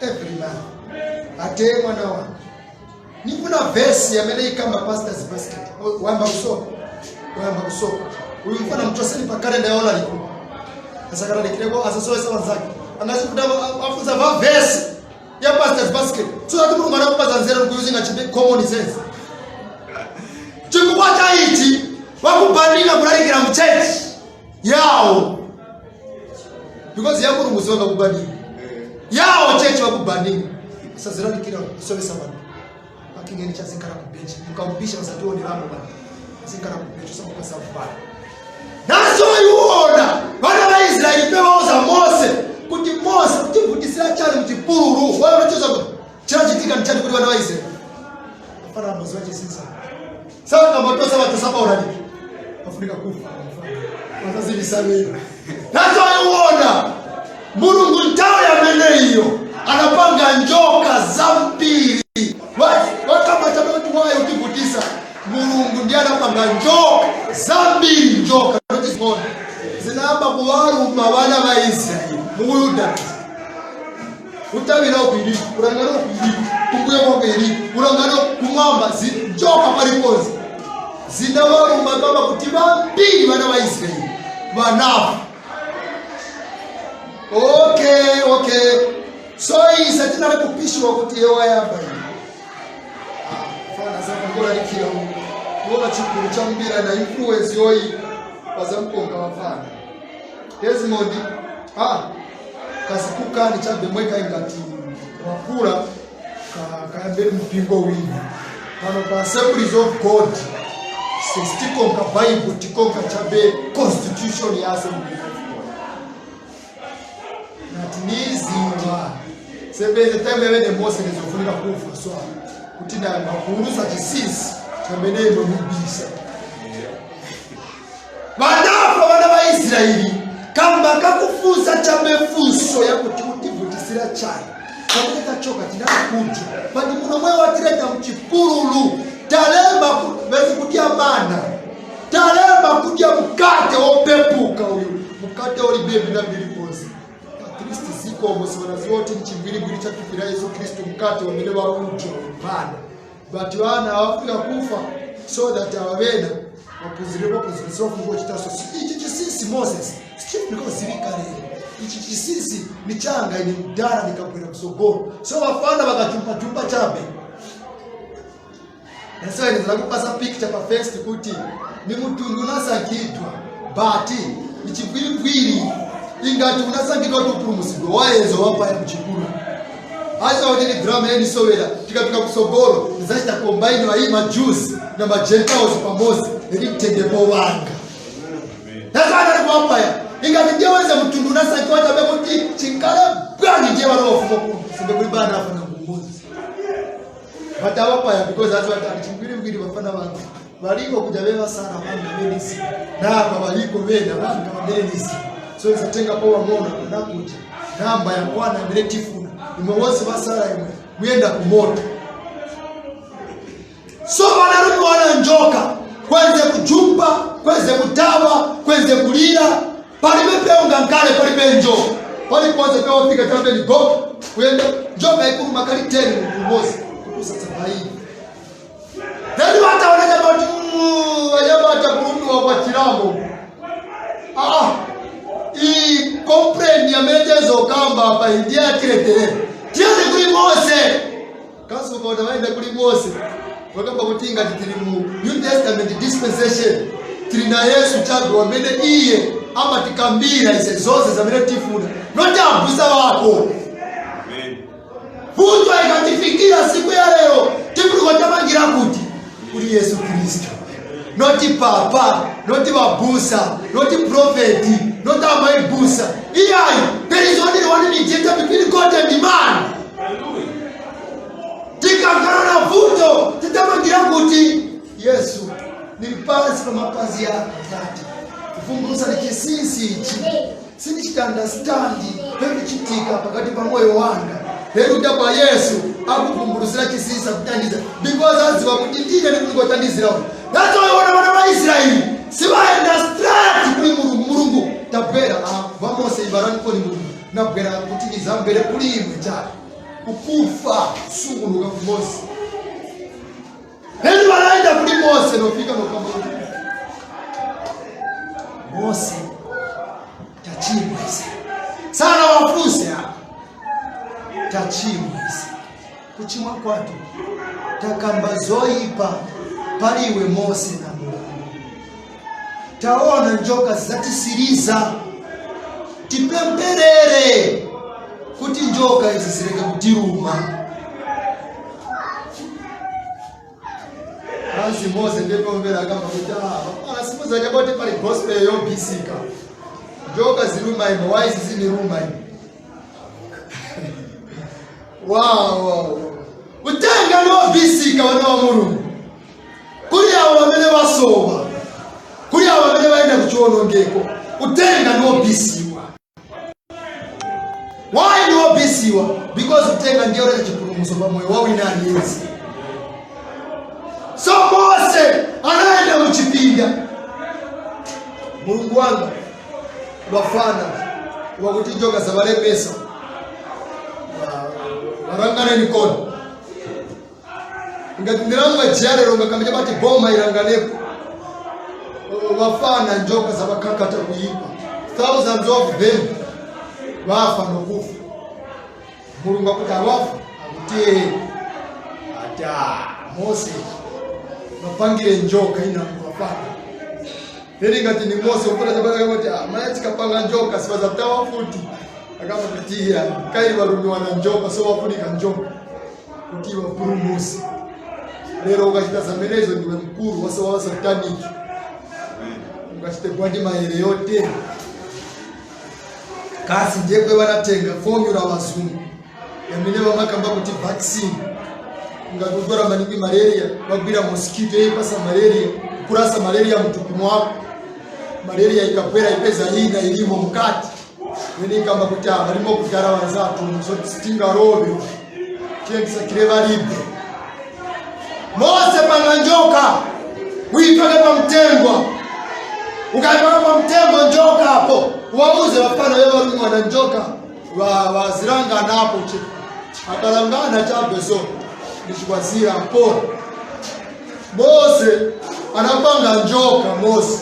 every month, ate mwana wangu nifuna vesi amene ikamba pastors basket. Wayamba kusoma, wayamba kusoma uyu mfana mchoseni pa kalenda yaola liku asakalalikireko asasowesa wanzake angazikuta afunza va vesi ya pastors basket, so that Mulungu anakupaza nzeru kuyuzinga chibe common sense. Chifukwa cha ichi wakubanika kulalikira mu church yawo, because ya Mulungu siwakakubanika yawo church wakubanika asazilalikira kusowesa vantu akingeni chazinkhala ku bench mukampisha vasationeramo vantu azinkhala ku bench usamukasa vala nazo iwona. Vana va Israeli pe vauza Mose kuti Mose tivutisira chani muchipululu wanachoza kuti chinachitika ni chani kuti vana va Israeli afana mazuva chisinsa saka kambatosa vatosapauraliki afunika kufa vasazivisavera nazo iwona. Mulungu nthawi yamene iyo anapanga njoka zambiri wakamata kuti wayo utivutisa. Mulungu ndiye anapanga njoka zambiri, njoka notizimona zinayamba kuwaluma vana va Israeli mu wilderness. Utavira uku iliko, ulangana uku iliko, kumbuyo kwako iliko, ulangana kumwamba njoka paliponse zinawaluma kama kuti vambiri vana va Israeli vanafa. Okay, so isa tinali kupishiwa kuti yewayamba iyi fana zakangolalikira kuona chigulu cha mbira na influence yoyi vazamkonga vafana Desmond kasikukani chabe mweka ingati wakula kayambeni mpingo wina pano pa Assemblies of God. Since tikonka Bible, tikonka chabe constitution ya Assemblies of God nati niziwa sebeze time yamene Mose nizofunika kufa so kuti nayamba kuulusa chisisi chamene imemubisa. Vanafa vana va Israeli kamba kakufunsa chamefunso yakuti utivutisira chai pamene tachoka tinakudya pandi muno mwe watireta mchipululu talemba vezi kudya mana, talemba kudya mkate wopepuka uyu mkate ulibe vina viliponse. At least zikomo siwanaziwa kuti nchigwirigwiri chatupira Yesu Kristu mkate wamene wakudya mana, but vana awafika kufa so that awavena waphunzire waphunzire sofunga chitaso ichi chisisi Moses sichifunika kuzivika lero. Ichi chisisi ni changa ine mdala nikabwera kusogolo. So vafana vakachumpachumpa chabe nasoenezera kupasa picture pa first kuti ni mutundu unasankhidwa but ni chigwirigwiri ingati unasankhidwa kuti upulumutsidwe wayezo wapaya muchipululu aisa kuti ni drama yenisowera tikafika kusogolo ndizachita combine wa ma Jews na ma Gentiles pamodzi nditengepo wanga. Nasana ali kuwapaya ingati ndiye wenze mutundu unasankhidwa chabe kuti chinkale bwanji ndiye vanowafuka simbe kuli bana afana kumodzi but awapaya because that's what ali chigwirigwiri vafana vanga valiko kuja vevasara vanga venisi napa valiko vena vanga vamenisi so isatenga po wang'ono nakuja namba yakwana imene tifuna imwe wonse vasara imwe muyenda kumoto. So vanarume wana njoka kwenze kujumpa kwenze kutawa kwenze kulira palibe peunga nkale palibe njoka paliponse pewafika chabe ni go kuyenda njoka ikuluma kali 10 munthu kutusa tsabaini then wataona chama kuti wanyama atakulumbiwa kwa chilambo. Iyi complaint amene tezokamba apa ndiye atileterera. Tiyende kuli Mose. Kasuka vaenda kuli Mose, vakamba kuti ingati tili mu New Testament dispensation, tili na Yesu chabe wamene iye amatikambira ise zonse zamene tifuna, not abusa wako. Amen. Vuto ikatifikira siku ya lero, tifuna kuti kuli Yesu Kristu, not papa, not vabusa, not prophet, not amaibusa iyayi. There is only one mediator between God and man. Hallelujah. Tikakhala na vuto, titamangira kuti Yesu, nili pansi pa mapazi yako Tate, kuvumbulusa ni chinsinsi ichi, sindichita understand pekuchitika pakati pa moyo wanga. Lero kwa Yesu akuvumbulusira chinsinsi, akutandiza, because aziwa kuti ndine ndikulikotandizirawo. That's why ona vana va Israeli sivaenda straight kuli Mulungu. Mulungu, tabwera. Ah, va Mose ivarani koni Mulungu, nabwera kuti ndizambere kuli imwe chabe kukufa sungunuka ku Mose. Lero vanaenda kuli Mose, nofika nokamba kuti Mose, tachimwa ise. Sana wafuse apa, tachimwa ise. Kuchimwa kwatu, takamba zoyipa paliwe Mose na Mulungu. Taona njoka zizatisiriza, tipemperere kuti njoka izi zileke kutiruma. Asi Mose ndepomvera akamba kuti ah, simuza chakoti pali gospel yobisika. Njoka ziluma imo, why izi ziniruma imo? Wow. Utenga niwobisika, wana wa Mulungu. Kuli abo bamene basoba, kuli abo bamene baenda kuchiwonongeko, utenga niwobisiwa. Why niwobisiwa? Because utenga ndiyo leta chipulumutso pa moyo wa wina aliyense. So Mose anaenda muchipinda, Mulungu wanga, vafana wakuti njoka zavalemesa, varanganeni kono. Ngati ndilanga jiyalero ngakambe bati boma iranganepo vafana, njoka zavakakata kuipa, thousands of them vafa nokufa. Mulungu akuti awafa, akuti ata Mose mapangire njoka ina vafana. Then ngati ni Mose ukona chapata kuti maya tikapanga njoka sivazatawa futi. Akamba kuti iya kaili valumiwa na njoka, so wafunika njoka kuti wapulumuse. Lero ukachita zamenezo ndiwe mkulu wase wa satanic. Ukachite bwandi maere yote kasi ndiyekwe vanatenga formula vazungu yamene vamakamba kuti vaccine. Ngati utora maningi malaria, vagwira mosquito yeipasa malaria, kurasa malaria mtupi mwako. Malaria ikabwera ipeza ina ilimo mukati wene ikamba kuti ah, valimo kudhara vanzatu, so sitingarove, tiyendisakire valibe. Mose, panga njoka uipake pamtengwa. Ukaipaka pamtengo njoka apo, wauze vafana ve na njoka vazirangana apo che akalangana chabe, so ndichikwazira mpona. Mose anapanga njoka. Mose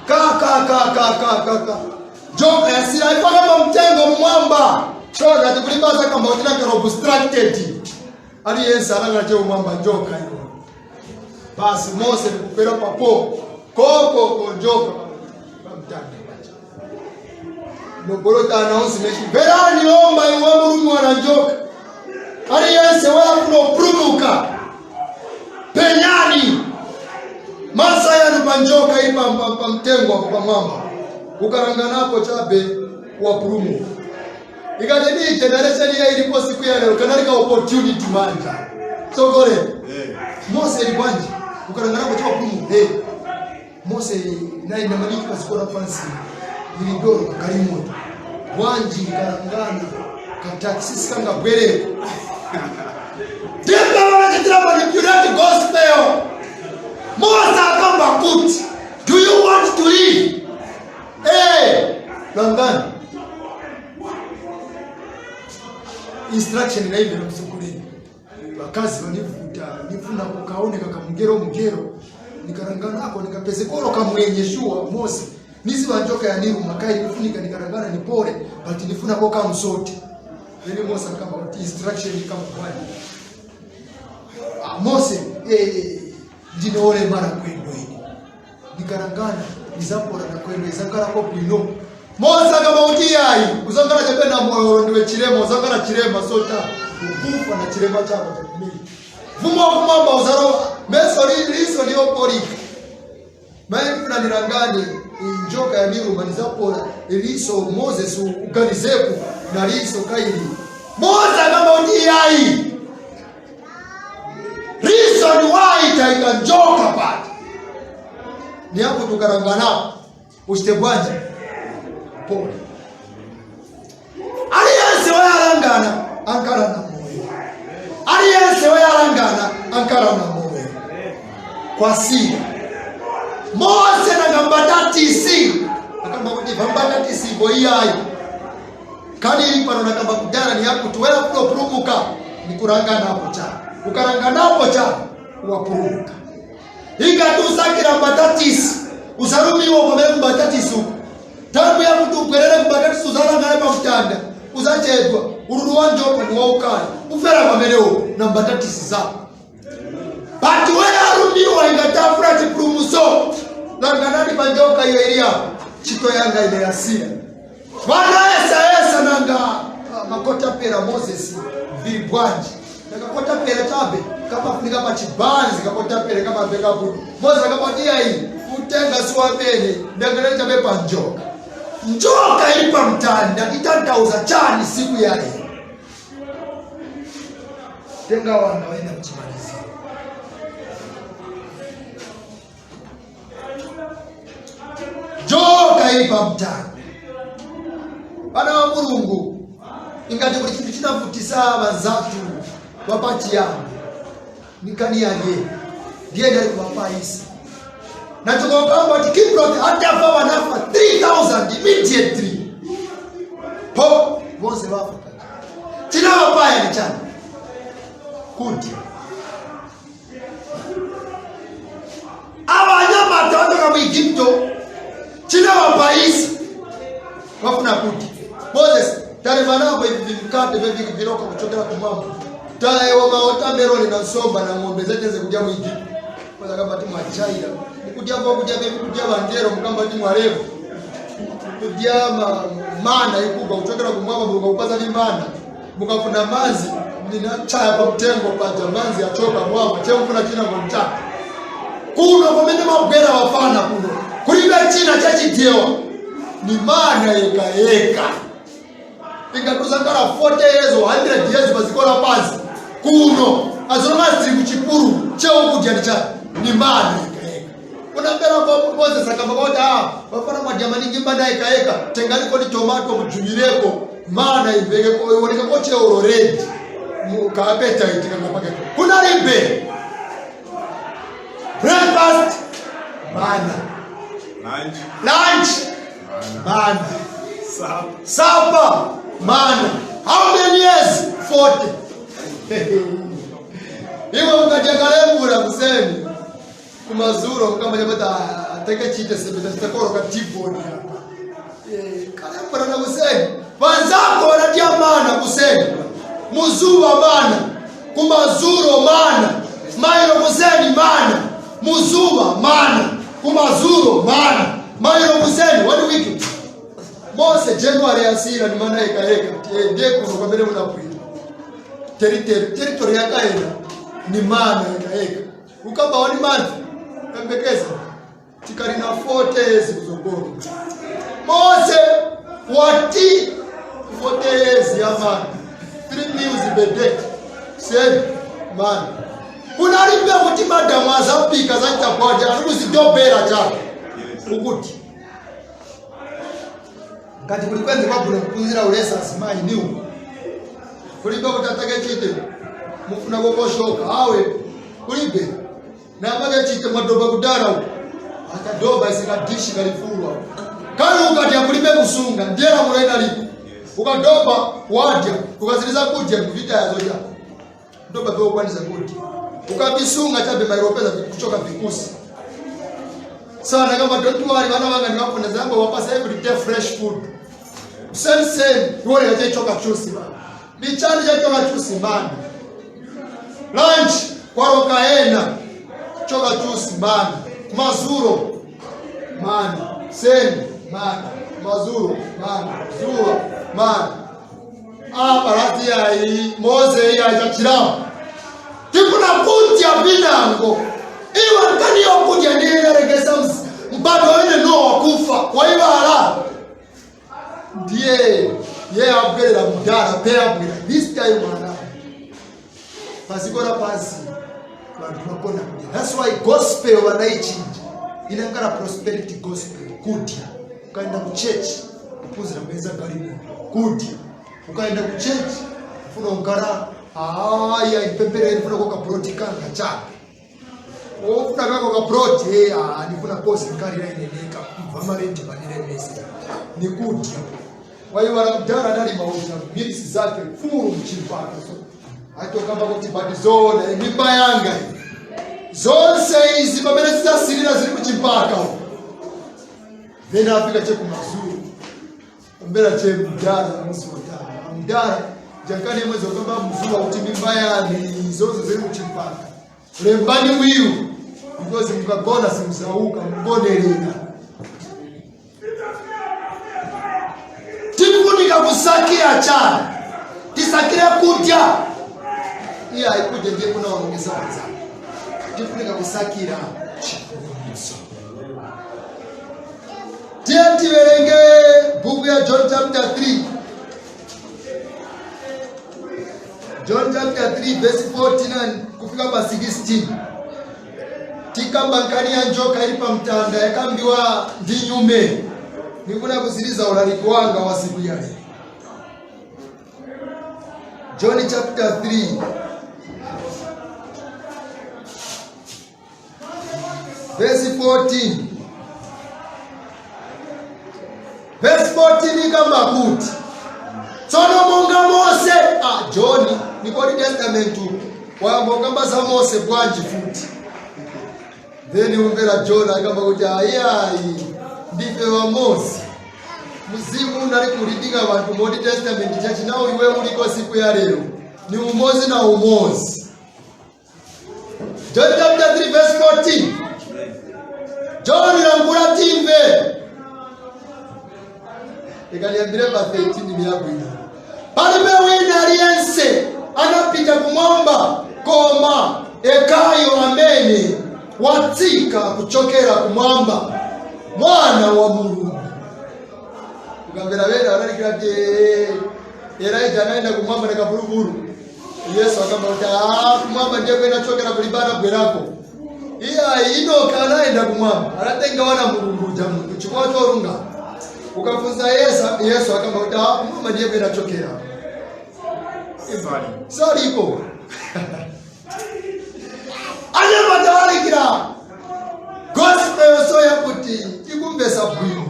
ka ka ka ka ka ka ka njoka yasira ipaka pamtengo mumwamba. Chona tikulibaza kamba kuti nakera obstructed, aliyense alangana che umwamba njoka iyo. Basi Mose nikukwera papo koko ko njoka pamtanda pacha nogolota announcement: mverani omba iwe mulumi wana njoka, aliyense wayafuna opulumuka, penyani masa yanu pa njoka ili pa mtengo apo pamwamba, ukaranganapo chabe wapulumuka. Ikati ni generation ya ilipo siku ya leo kanalika opportunity manja sokole. Mose ili bwanji ukaranganapo cha wapulumuka. Hey. Mose naye namaniki pasikora pansi ilidoro kalimoto bwanji karangana kataxi kangabwereko. Ndipo vanachitira manipulate gospel. Mose akamba kuti, "Do you want to live?" Hey, langani instruction naivera msokoleni. Vakazi vanivuta nifuna kukaoneka kamugero mugero. Nikarangana ako nikapeze koro kamwenye shuwa Mose. Niziwa njoka ya niru makai nifunika nikarangana nipore but nifuna koka msote. Then Mose akamba instruction kama kwani. Mose ndinoole mara kwendo ini. Nikarangana nizapora na kwendo izangara ko bwino. Mose akamba uti yayi uzangara chabe na moyo ndiwe chirema uzangara chirema sota ukufa na chirema chako cha kumili. Vuma kumamba uzaro meso liso lioporika. Maana nirangane injoka ya miruma nizapora liso Moses uganizeku na liso kaili. Mose akamba uti yayi. Reason why taika njoka pati. Ni hapo tukarangana usitebwaje. Pole. Aliyense wayarangana ankara na moyo. Aliyense wayarangana ankara na moyo. Kwa siri. Mose nakambatatisi. Akamba kuti vambatatisi boyai. Kani pano nakamba kudara ni hapo tuwela kulo ni kurangana hapo cha. Ukarangana hapo cha wapurumuka. Ingatusakira mbatatisi. Usarumiwa kwa mbele mbatatisi uko. Tangu ya mtu ukwerere mbatatisi uzalangana pa mtanda. Uzachedwa. Ururu wa njoka ni wa ukali. Ufera kwa mbele uko na mbatatisi zako. But wewe arumiwa ingatafura chipurumuso. Langanani panjoka hiyo ilia. Chito yanga ile yasia. Bwana esa nanga makota pera Moses vilibwanji. Nakakota pera tabe kama funika pa chibanzi kakota pera kama beka budu. Moses akapatia hii utenga suwa mene ndangana chabe pa njoka. Njoka ilipa mtanda itantauza chani siku ya leo. Tenga wana waenda mchimalizia. Njoka ilipa mtanda. Bana wa Mulungu ingati kuli chintu chinavutisa vanzatu wapachi yangu nikaniaje ndiye ndali kuwapaisa nachokokamba ati Kiprot atafa wanafa 3000 immediately po vose vafa pachi chinavapaya ni chani kuti abanyamata vatoka mu Egypto chinavapaisa wafuna kuti Moses talemanapo ivi vimkate vyevi viroka kuchokera kumwamba taewa maotameroni na nsomba na ng'ombe zeteze kudya mu Egypt kwanza kamba timu achaira nikudya kwa kudya bebi kudya bandero mukamba timu arevu kudya mana ikubwa kuchokera kumwamba mukakupaza ni mana mukafuna manzi ninachaya pa mtengo paja manzi achoka mwamba chemfuna china kwa mchaka kuno pamene mabwera wafana kuno kulibe china chachidyewa ni mana yeka yeka ingatuzangara 40 years or 100 years bazikola pansi kuno azonga ziri kuchipuru cheukudya ndicha ni mana yeka yeka unambera kwa Moses akamba kuti vafana mwadya maningi mana yeka yeka tenganiko ni tomato mujumireko mana iveke ioneka ko cheuro red ka appetite kanga pake kuna libe breakfast mana lunch mana supper mana. How many years? 40. Iwe mukachakalemura kuseni kumazuro mukamba chapata ateke chite sebeta chitakoro ka tiboni hapa. Kalembura na kuseni. Vanzako wanatia mana kuseni. Muzuva mana. Kumazuro mana. Mairo kuseni mana. Muzuva mana. Kumazuro mana. Mairo kuseni 1 week. Mose January asira ni mana eka eka ndiye kuno kwa mbele mnakuita. Territory yakaenda ni mana eka eka. Ukamba wani month kambekeza tikarina 40 years kuzogoro. Mose wati 40 years ya man. 3 meals per day. Same man. Kunalipe kuti madamu azapika za chakwaja anikuzidobera cha. Ukuti ngati kuli kwenze kwabwino kuphunzira ulesa asimayi niwo kulibe kuti atake chite mufuna kokoshoka awe kulibe namake chite mwadoba kudara uko akadoba isikadishi kalifulwa kali ukadya kulibe kusunga ndiye lamulo ina lipo ukadoba wadya ukaziriza kudya kuvita yazoja doba vyokwanisa kudya ukavisunga chabe mairopeza kuchoka vikusi So anakamba, "Don't worry, vana vanga ndivafuna zango wapasa every day fresh food." Same same iwoneka chechoka chusi mana michani chechoka chusi mana lunch kwaroka ena choka chusi mana mazuro mana seni mana mazuro mana zuwa mana apa yayi Moze iyayi chachirapo tifuna kudya vinango iwe nkani yokudya ndiyenaregesa mpando wene Nowa kufa waivala ndiye ye abwerera mudhara peyabwera this time around. Paziko rapasi vanhu vakona kudya. That's why gospel vanaichinja, inangara prosperity gospel. Kudya, ukaenda kuchechi kuphunzira kuenza galimoto kudya, ukaenda kuchechi ufuna kugara haya ipemperere ifuna kokabroti kanga chape ofuna kako kabroti nifuna kosi nkarira ineneka kubva marendi vaniremesa nikudya. Waiwara mudhara anali mauta milisi zake furu mchipaka, so atokamba kuti batizona mimba yanga iyi zonse izi pamene zidzasirira ziri kuchimpaka uko. Then afika chekumazuru mbera che mudhara musotara mudhara jakani mwezi okamba mzuwa kuti mimba yani zonse ziri kuchimpaka lembani will because mukagona simuzauka mugonerera. Tikufunika kusakira chana tisakire kudya iye aikudya ndiye kunaonongeza wenzake. Tifunika kusakira chipulumutso. Tiye tiverenge bhuku ya John chapter 3, John chapter 3 verse 14 kufika pa 16. Tikamba nkani ya njoka ili pamtanda yakambiwa ndi nyume. Nifuna kusiriza ulaliki wanga wa siku ya lero. John chapter 3 verse 14. Verse 14 ikamba kuti tsono monga Mose, John ni Old Testament, wayamba kukamba za Mose bwanji futi? Then umvera John akamba kuti ayiayi ndife wa Mose. Mzimu unali kulidinga vantu mu Old Testament chachi nawo iwe uliko siku ya lero ni umozi na umozi. John chapter 3 verse 14. John langula timve ikaniambire pa 13 miyabwino. Palibe wina aliyense anapita kumwamba koma ekayo amene watsika kuchokera kumwamba, mwana wa Mulungu. Ukamvera wena wanalikira ti Elijah anaenda kumwamba na kapulupulu. Yesu akamba kuti kumwamba ndiye kwena chokera kulibana bwerako. Iya Enoka anaenda kumwamba anatenga wana Mulungu uja muntu chikwa chorunga. Ukafunza Yesu, Yesu akamba kuti kumwamba ndiye kwena chokera. Saliko anyamatawalikira gospel so yakuti ikumvesa bwino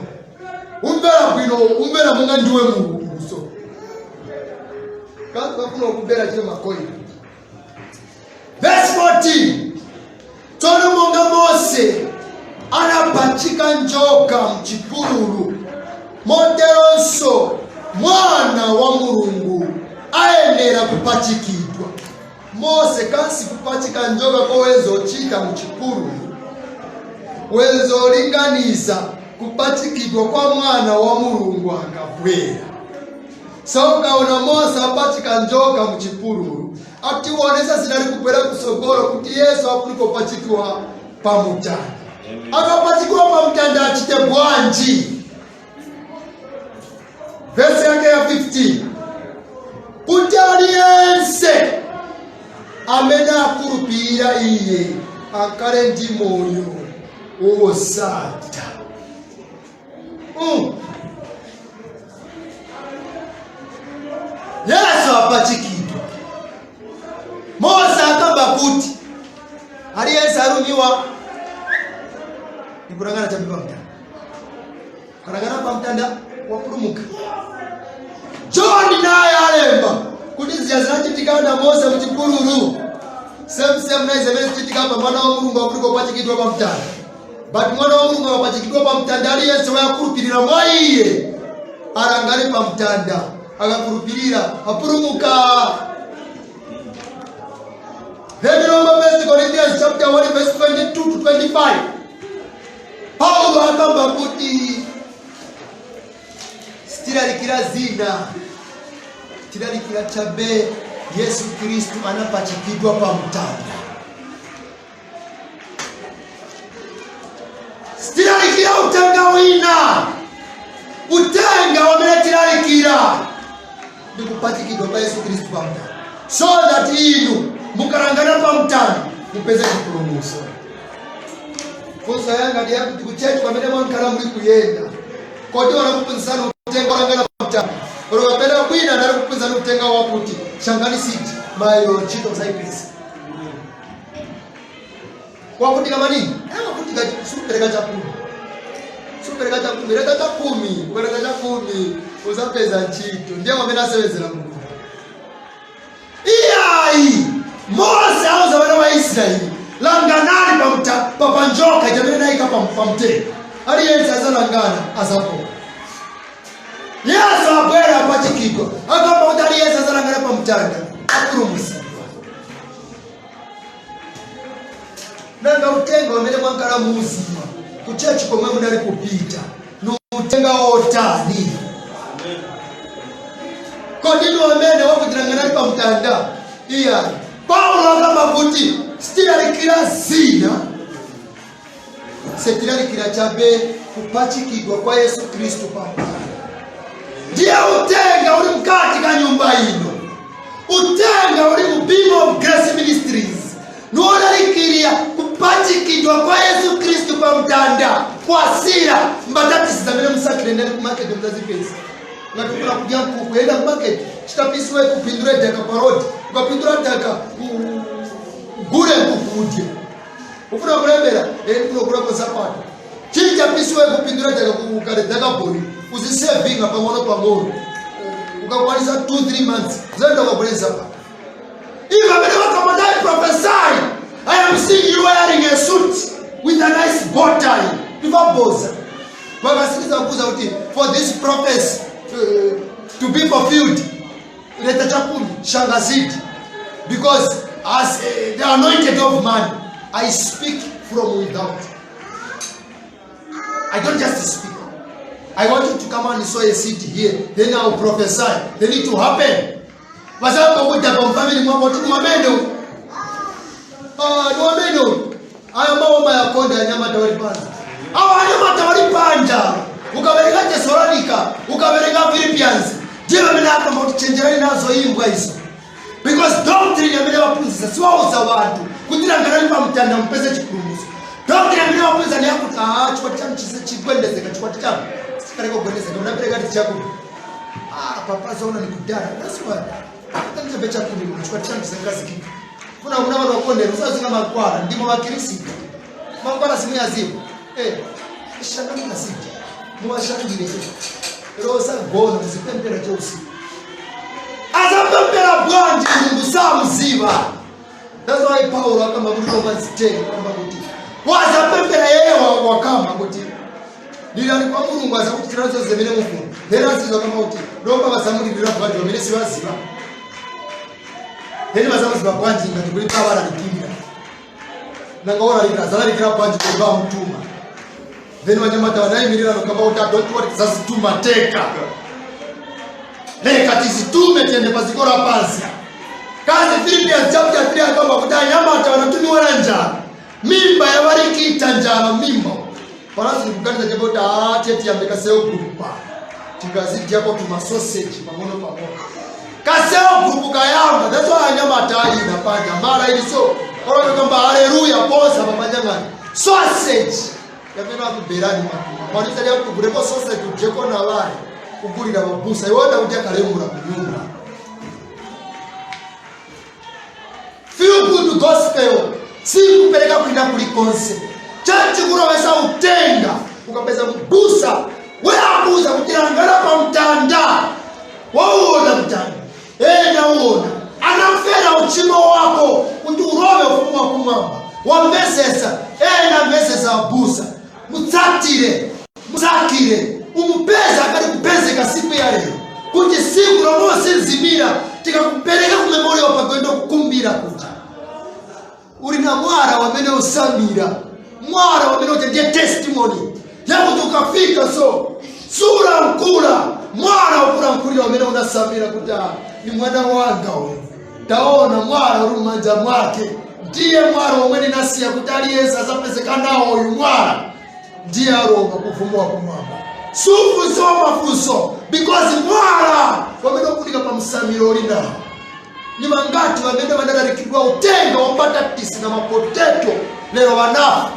umvera bwino umvera munga ndiwe Mulungu. So kanti bafuna ukubera che makoyi. Verse 14: tsono monga Mose anapachika njoka mchipululu, moteronso mwana wa Mulungu ayenera kupachikidwa. Mose kansi kupachika njoka kowezochita mchipululu wezolinganiza kupachikidwa kwa mwana wa Mulungu akabwera. So ukaona Mose apachika njoka mchipululu atiwonesa zinali kubwera kusogolo kuti Yesu afunika kupachikiwa pamutanda. Akapachikiwa pamutanda achite bwanji? Vesi yake ya 15: kuti aliyense amene akhulupirira iye akhale ndi moyo wosatha. Yesu apachikidwa. Mose akamba kuti aliyense arumiwa nikulangana chabe pamtanda kalangana pamtanda wapulumuka. John naye alemba kuti zija zinachitika na Mose muchipululu same same naye zimene zichitika pa mwana wa Mulungu afunika kupachikidwa pamtanda. But mwana wa Mulungu akapachikidwa pa mtanda, aliyense wayakhulupirira mwa iye alangane pa mtanda, akakhulupirira apulumuka. Then Roma, 1 Corinthians chapter 1 verse 22 to 25, Paulo akamba kuti sitilalikira zina, tilalikira chabe Yesu Kristu anapachikidwa pa mtanda. Sitilalikira utenga wina. Utenga wamene tilalikira ndi kupachikidwa pa Yesu Kristu pa mtanda, so that inu mukalangana pa mtanda mupeze chipulumutso. Funso yanga ndi yakuti, kuchechi pamene mwankhala muli kuyenda, kodi wanakuphunzitsani utenga walangana pa mtanda, olo kapena kwina anali kuphunzitsani utenga wakuti shangani seed, mayo ntchito zaipesa, wakutika manini, wakutika supereka 10, supereka 10, leta 10, kupereka 10 uzapeza ntchito? Ndiye wamene asewenzera Mulungu? Iyayi. Mose auza vana wa Israeli, langanani papanjoka chamene nayika pamtengo, aliyense azalangana azapona. Yesu abwera, apachikidwa, akamba kuti aliyense azalangana pamtanda apulumutsidwa. Nanga utenga wamene mwankala muuzima kuchechi komwe munali kupita ni utenga wotani? Kodi ni wamene wakuti pa mtanda? Iya. Paulo akamba kuti sitilalikira zina, setilalikira chabe kupachikidwa kwa Yesu Kristu pamtanda. Ndiye utenga uli mkati ka nyumba ino, utenga uli mu Beam of Grace Ministries, niwolalikirira kupachikidwa kwa Yesu Kristu pamtanda. Kwasira mbatatisi zamene musakire ndani ku market muzazipeza. Ngati ufuna kudya nkuku, enda ku market, chita piece work, upindure daka parodi. Ukapindura daka, ugule nkuku udye. Ufuna kulembera, kunogulako nsapato, chili cha piece work, upindura daka ukale daka boni, uzisevinga pang'ono pang'ono, ukakwanisa 2 3 months, zenda ukagule nsapato. If amene wakamata, I prophesy, I am seeing you wearing a suit with a nice bow tie. Ndivaboza. Vakasiriza kuuza kuti for this prophecy to be fulfilled, leta 10, shanga seed. Because as the anointed of man, I speak from without. I don't just speak. I want you to come and sow a seed here. Then I will prophesy. Then it will happen. Vasambokuita pamufamili mwako kuti mwamene uyu, ah, ni wamene uyu. Aya maoma yakonda anyamata wali panja, awo anyamata wali panja. Ukaverenga Tesalonika, ukaverenga Philippians, ndiye pamene akamba kuti chenjerani nazo imbwa izo, because doctrine amene vaphunzitsa siwauza vanthu kuti langanani pamtanda mupeze chipulumutso. Doctrine amene vaphunzitsa ni yakuti, ah, chikwati chanu chigwendezeka, chikwati chanu sichikaleka kugwendezeka, munapereka ti 10. Ah, papa, zaona ni kudala. That's why atanichabe 10 muno chikwati chanu chisangazikika. Kuna vanhu vakondera usazinga makwara, ndimo vakirisika makwara simuyaziva. Eh, shangamika siti muwashandire rosagona muzipempera cheusiku. Azapempera bwanji Mulungu samuziva? That's why Paulo akamba kuti Romans 10, akamba kuti wazapempera yeye wakamba kuti lilani kwa Mulungu azakuchitira zonse zimene mufuna. Then asizo akamba kuti lomba vasamulilira bwanji vamene sivaziva? Then vasamuziva bwanji ngati kuli pavalalikirira? Nanga wolalikira azalalikira bwanji kuti vamutuma? Then vanyamata vanayimirira nokamba kuti, "Don't worry, tizazituma teka, leka tizitume tiende paziko la pansi." Kazi Philippians chapter 3 akamba kuti anyamata vanatumiwa na njala, mimba yavalikita njala mimba. Palasi ndikuganiza chabe kuti aa, tiye tiyambe ka cell group pa tingazidyako tumasoseji pang'ono pang'ono. Ka cell group kayamba. That's why anyamata alina panja mara ili so olakakamba haleluya posa papanyang'ani sausage yamene akuberani matuma mwanisa lyakuguleko sausage udyeko na vale kugulira mabusa iwonda kudya kalembula kunyumba. Feel good gospel sikupereka kwina kulikonse. Chachikurovesa utenga, ukapeza kubusa weakuza kuti langana pa mtanda, wauona mtanda, ena uona anafera uchimo wako kuti urove ufumu wakumwamba. Wamvesesa? Ena mvesesa abusa. Kuti siku lomwe nzimira tikakupereka ku memorial pakwenda kukumbira kuja. Uli na mwala wamene usamira, mwala wamene uja ndiye testimony yakuti ukafika so sura nkula mwala ukulankulira wamene unasamira kuti, "Ah, ni mwana wanga uyu. Taona mwala uli mmanja mwake, ndiye mwala omwe ninasiya kuti aliyense azapezeka nawo. Uyu mwala ndiye alonga kuvumbwa kumwamba." Sufunso wa mafunso because mwala wamene ukunika pa msamiro uli nawo. Ni vangati vamene vanalalikidwa utenga wa mbatatisi na mapoteto lero vanafa?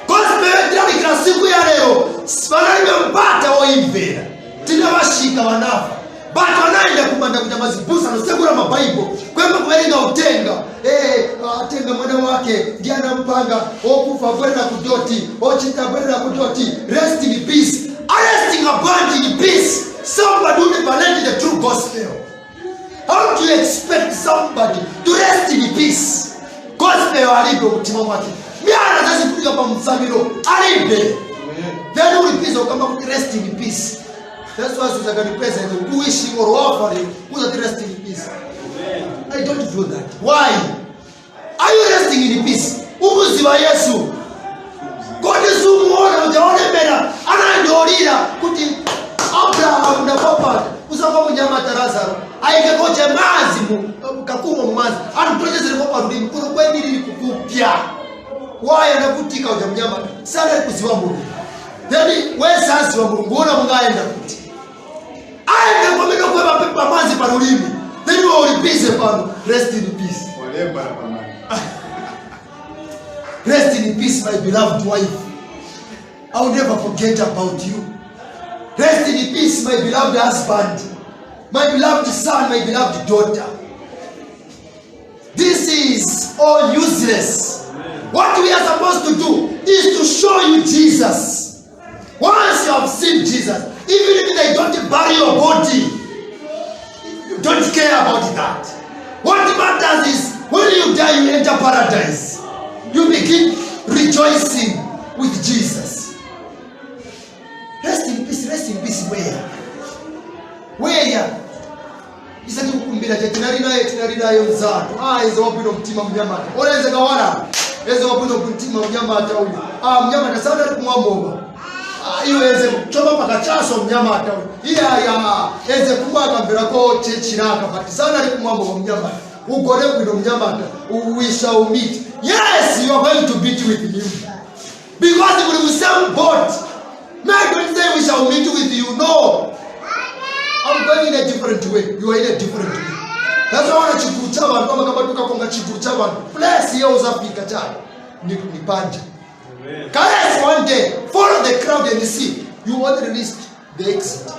Gospel tilalikira siku ya lero vanalibe mpata woimvera. Tinavashika, vanafa, but vanaenda kumanda kuita mazibusa nosekula mabaibo kwemba kuverenga utenga. Atenga mwana wake ndiye anampanga okufa abwerera kudoti, ochita abwerera kudoti. Rest in peace. Arresting a band in peace, somebody who never learned the true gospel. How do you expect somebody to rest in peace? Gospel alibe mutima mwake, myala zazifika pa msamiro alibe, then ulipiza ukamba kuti rest in peace. That's why suzakani president wishing or offering uzati rest in peace. I don't do that. Why are you resting in peace? Ukuziva Yesu kodi? Sumuona kuti aolemera anandolira kuti Abrahamu ndapapata usamba munyamata Lazaro aikekoche mazi kakumwa mumazi anditonjezereko palulimi kuno kwenilili kukupya. Why anakutika uja mnyamata? Sanali kuziwa Mulungu. Then wese aziwa Mulungu una mungaenda kuti aende kwamene kweva pamanzi palulimi, then iwe ulipize pano rest in peace. Walemba na pamani. Rest in peace, my beloved wife. I will never forget about you. Rest in peace, my beloved husband, my beloved son, my beloved daughter. This is all useless. What we are supposed to do is to show you Jesus. Once you have seen Jesus, even if they don't bury your body, you don't care about that. What matters is when you die, you enter paradise. You begin rejoicing with Jesus. Rest in peace, rest in peace where? Where? Isati kukumbira che tinali naye, tinali naye mzatu. Ah, eze wabwino mtima mnyamata oleze kawala, eze wabwino mtima mnyamata uyu. Ah, mnyamata sana ali kumwamoba. Ah, iwe eze kuchoma pakachaso mnyamata uyu. Iyaya eze kumwa akamverako chechiraka, but sana ali kumwamoba mnyamata. Ugone bwino mnyamata. We shall meet. Yes, you are going to meet with him because we will same boat. May I don't say we shall meet with you. No, I'm going in a different way. You are in a different way. That's why wana chigulu cha vantu pamakabatuka konga chigulu cha vantu place iyo uzafika chalo ni panja. Guys, one day follow the crowd and see you only reach the exit.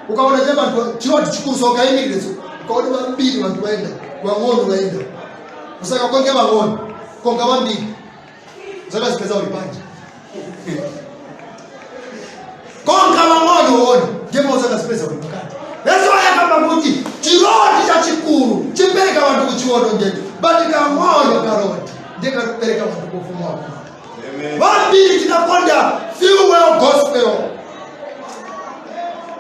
Ukaona che vantu chiroti chikulu so ukayimirire so ukaona vambiri vantu vaenda vang'ono vaenda usakakonge vang'ono konga vambiri uzakazipeza uli panja. Konga vang'ono uone ndipo uzakazipeza uli pakati. Yesu ayakamba kuti chiroti chachikulu chipereka vantu kuchiwonongeko, but kang'ono karoti ndikapereka vantu kuufumu wakumwamba. Amen. Vambiri tinakonda fuel gospel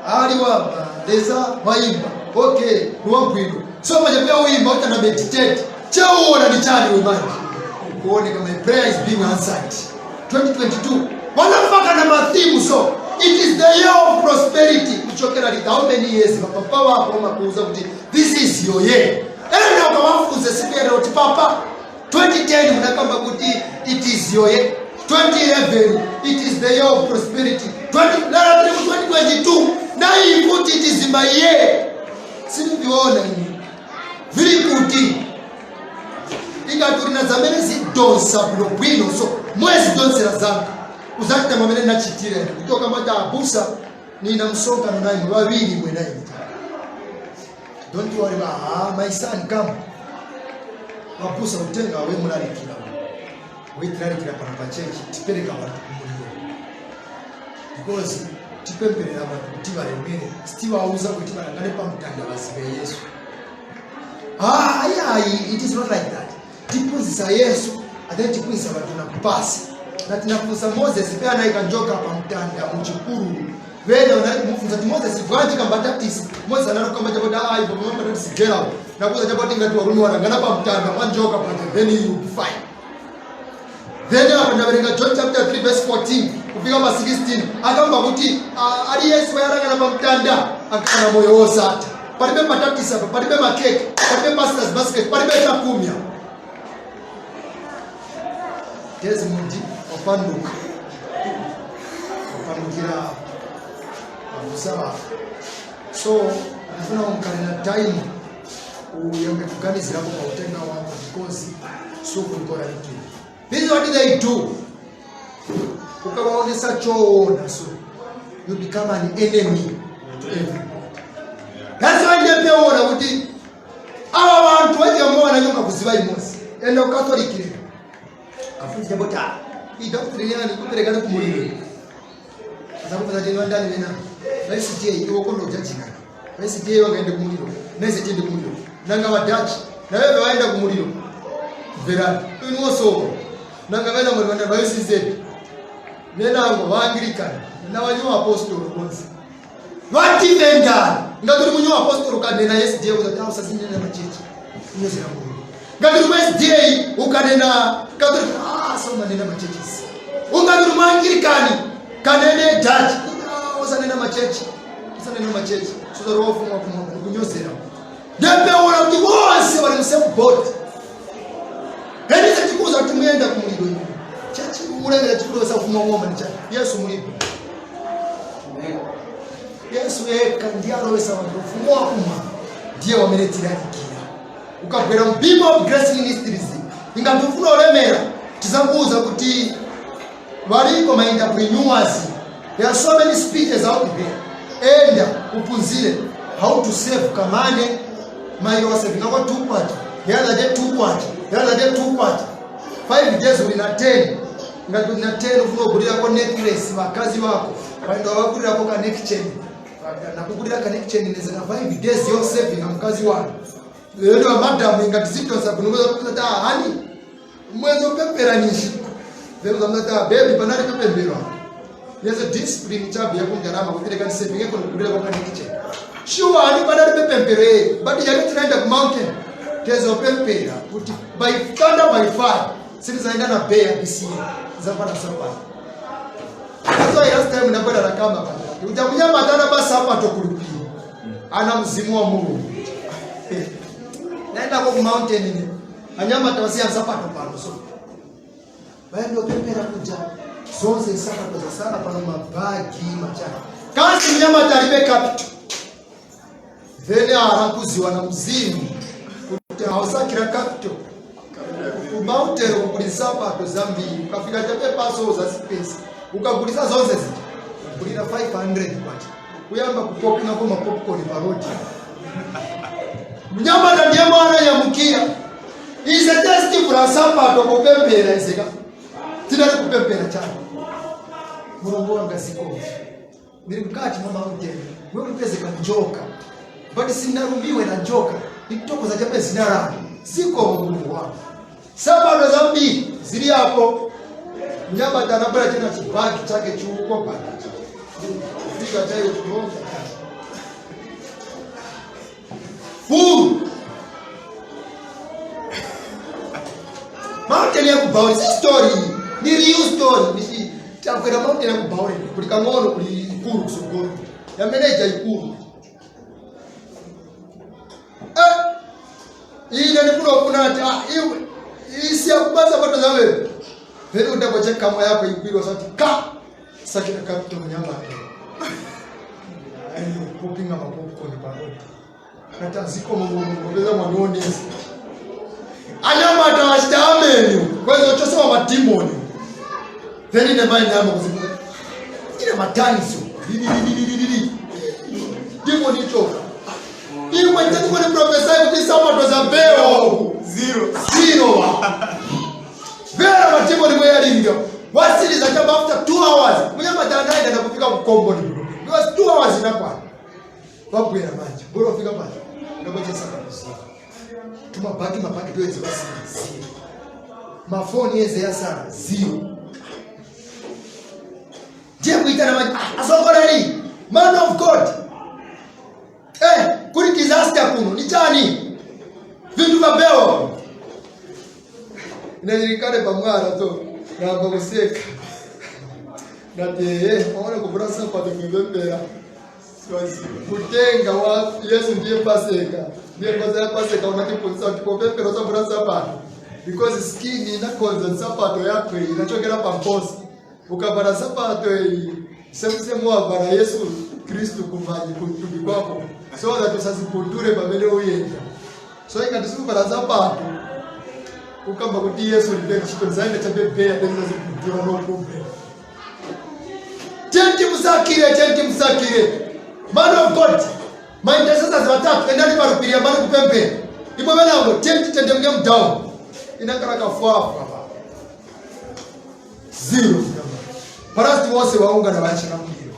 ali wamba leza waimba, okay, niwabwino. So pachapewa uimba utana meditate cheuona ni chani we manje kuoneka my prayer is being answered. 2022 wanafaka na ma theme, so it is the year of prosperity. Kuchokera lita how many years mapapa wako wamakuuza kuti this is your year? Enda ukawafunze siku ya leo kuti papa, 2010 munakamba kuti it is your year, 2011 it is the year of prosperity, 20 lero tiri mu 2022 nayi kuti it is my year. Sindiviona ini vili kuti ikatuli zamene zidonsa bwinobwino so mwezidonsera zanga uzachita mwamene nachitira ine kutoka mata abusa nina msonkhano nayi vaviri mwe nayi. Don't worry. Ah, my son, come. Abusa utenga we mulalikira wetilalikira pano pa chechi tipereka vantu kumuliro because tipemperera vantu kuti varemere sitivauza kuti varangane pamutanda vazive Yesu. Ah, ayi, it is not like that. Tiphunzisa Yesu ate tiphunzisa vantu nakupasi na tinafunsa Moses pe anayika njoka pamtanda muchipululu vene vanali kumufunza kuti Moses. mbatatisi. Moses anarukamba chapoti ah ipo mbatatisi get out. Nakuza chapoti ngati warumi warangana pa mtanda pa njoka paja, then you be fine. Then apa ndaverenga John chapter 3 verse 14 kufika pa 16, akamba kuti aliyense wayarangana pa mtanda akana moyo wosatha. Palibe mbatatisi apa, palibe makeke, palibe pastors basket, palibe chakumya. Desmond wapanduka, wapandukira abusa wako. So ndifuna unkale na time uyambe kuganizirapo pa utenga wako, because sukulikolalikira. This is what they do. Ukawaonesa choona, so you become an enemy to everybody. That's why ndepeona kuti ava vantu vachiyamba vananyonga kuziva imosi. Enda kuCatholic lero, afunzi chamboti ah, iyi doctrine yani kuperekana kumuliro. Azakupeza cheni vandani vena vaSDA iwo kondojajikana vaSDA vangaende kumuliro, naise tiende kumuliro, nanga vaDutch naveve vaenda kumuliro mverani inuwosoma, nanga vena mwari vanda vaUCZ venango vaAnglican navaNew Apostolo bonse vativendani. Ngati uri muNew Apostolo ukanena SDA uzati ausazinena machechi, unyozera muliro. Ngati uri muSDA ukanena Catholic, ah, so manena machurches. Ungati uri muAnglican kanene Dutch, ah, usanena machechi, usanena machechi, sozari wafumwa kumwa nikunyozera. Ndepeona kuti vose vari musame boat. Henise chikuza kuti muenda kumuliro ino chechi ulengera chikulosa kufuma ng'oma ndicha Yesu mulipo. Yesu eka ndiye alowesa vantu ufumu wakumwa, ndiye wamene tilalikira. Ukabwera mu Beam of Grace Ministries, ingati ufuna olemera, tizakuuza kuti valiko ma entrepreneurs. There are so many speeches out there. Enda upunzire how to save kamane mairo wasevingako 2 kwacha, the other day 2 kwacha, the other day 2 kwacha, 5 days uli na 10. Ngati uli na 10 ufuna kugulirako necklace vakazi vako, vaenda vakurirako ka neck chain, nakugulira ka neck chain nezena 5 days yo saving mkazi wanu. Lero madam ingati zitonsa kunokuza hani mwezi upempera nishi then zamata baby panali pepemberwa yezo discipline chabe yakungarama kutireka nisaving yako nokugulira kwa neck chain. Sure, hani panali pepempero eh, but yali tinaenda ku mountain tezopempera kuti by thunder, by fire, sitizaenda na bear this year, zapana sapana. That's why last time ndabwera nakamba pano kuti akunyamata basa apato kulipira ana mzimu wa Mulungu. Naendako ku mountain ine anyamata wasiya nsapato pano, so vaendopempera kuja zonse nsapato zasala pano, mabhagi machana kasi mnyamata alibe capital. Then arakuziwa na mzimu kuti hausakira capital kumautero kugulisa nsapato zambiri, ukafika chapepaso zazipesa, ukagulisa zonse zija kugulira 500 kwacha, kuyamba kupopingako mapopcorn parodi. Mnyamata ndiye mwana yamukira ize testifura nsapato kupempera izeka tinali kupempera chana mulongo wanga zikomo ndiri mukati mwa mountain mwekupezeka njoka, but sinarumiwe na njoka, ndikutokoza chape zina lanu, zikomo Mulungu wangu. Sapato zambiri zili apo. Mnyamata anabwera chena chibagi chake chiuko bagi kufika chayo kulonga chake full mountain ya kubauri. Si story, ni real story. Nishi takwera mountain ya kubauri kuli kang'ono, kuli ikulu kusogolo ya manager ikulu eh ine ndifuna kufuna ati ah iwe isiya kubasa pato zawe. Then utakoche kama yako ikwirwa sati ka sakira capital mnyamata ayo popinga mapopcorn parodi kata ziko mungongeza mwanionesa anyamata wachita ameni kwezo chosema madimoni. Then ine mind yamo kuzibuza ine mataniso demon ichoka imwe tetikoni prophesy kuti sapato za beo Zero. Zero vera madimoni mweyalinga wasiliza chamba after 2 hours munyamata anaenda nakufika kukomboni because 2 hours inakwana. Vabwera manje borofika manje ndakochesa kakuziva tumabhaki mabhaki toedze vasina zero, mafoni eze yasara zero. Ndiye kuitana manje ah, asongoreri man of God. Inalilikane pamwala to namba kuseka nati ee maona kuvula nsapato kupembera kutenga wa Yesu ndiye paseka, ndiye ngozi ya paseka. Unatiphunzitsa kuti popembera usavula nsapato because skin inakonza nsapato yako iyi inachokera pamposi. Ukavala nsapato iyi same wavala Yesu Kristu kumanyi kutubi kwako so that usazipundure pamene uyenda. So ingati sikuvala nsapato, ukamba kuti Yesu libe ntchito, ndizaenda chabebeya tenzazipundura, no problem. Tenti musakire, tenti musakire. Man of God, ma intercessors vatatu, endani parupiri mani kupembera. Imwe venango tenti tendemge mdown inakala kafafa zero. Parasti wose waungana vachira muliro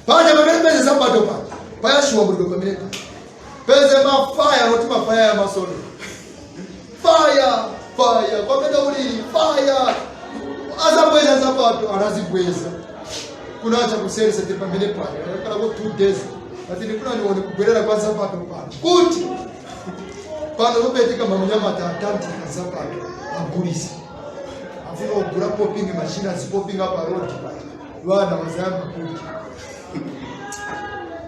paja pamene peze sapato paja payashuwa muliro pamene paja peze mafaya noti mafaya ya masono fire fire kwamene ulili fire azabweza sapato anazibweza kunacha kuserisa tiri pamene paja kalako 2 days ati ndifuna nione kubwerera kwa nsapato pano kuti pano zopetika mamunyamata atantika nsapato agulisa afuna kugula popping machine azipopinga pa road paja vana vazayamba kuti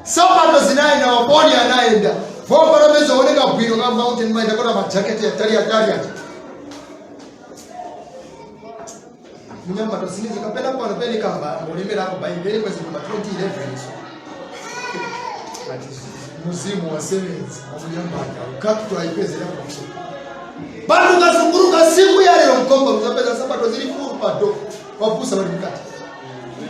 sapato zinaenda maponi anaenda vopana mezooneka bwino ka mountain maenda kona majaketi atali atali ati munyamata sinizi kapena pano penikamba mulimirako baibeli kwezi kuma 2011 so ati muzimu wasevenzi wamunyamata capital aipezera pamuso bantu kazunguruka siku ya lero mkomba muzapeza sapato zili full pado wapusa bali mukati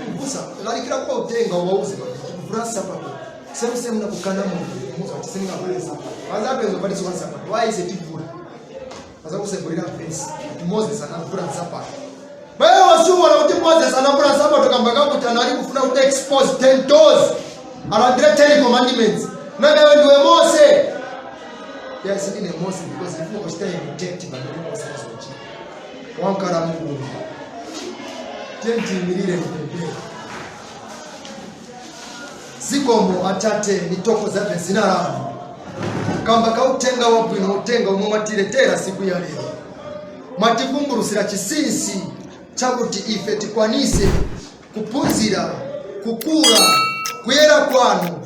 kupusa lalikira kwa utenga wauze kuvura sapato same same na kukana muntu muza kuti singavule sapato vazapezo paliso kwa sapato waise tivula vazakusegurira vesi kuti Moses anavura nsapato. Baye wasuwona kuti Moses anavura nsapato kamba kakuti anali kufuna kuti expose 10 toes alandire 10 commandments. Nagawe ndiwe Mose? Yes, ndine Mose because ndifuna kuchita imitate pamene Mose azochita wankala Mulungu. Tentiyimirire mpembere. Zikomo Atate, nitokozabe zina lanu kamba kautenga wabwino, utenga omwe mwatiletera siku ya lero. Mwativumbulutsira chinsinsi chakuti ife tikwanise kuphunzira kukula kuyera kwanu.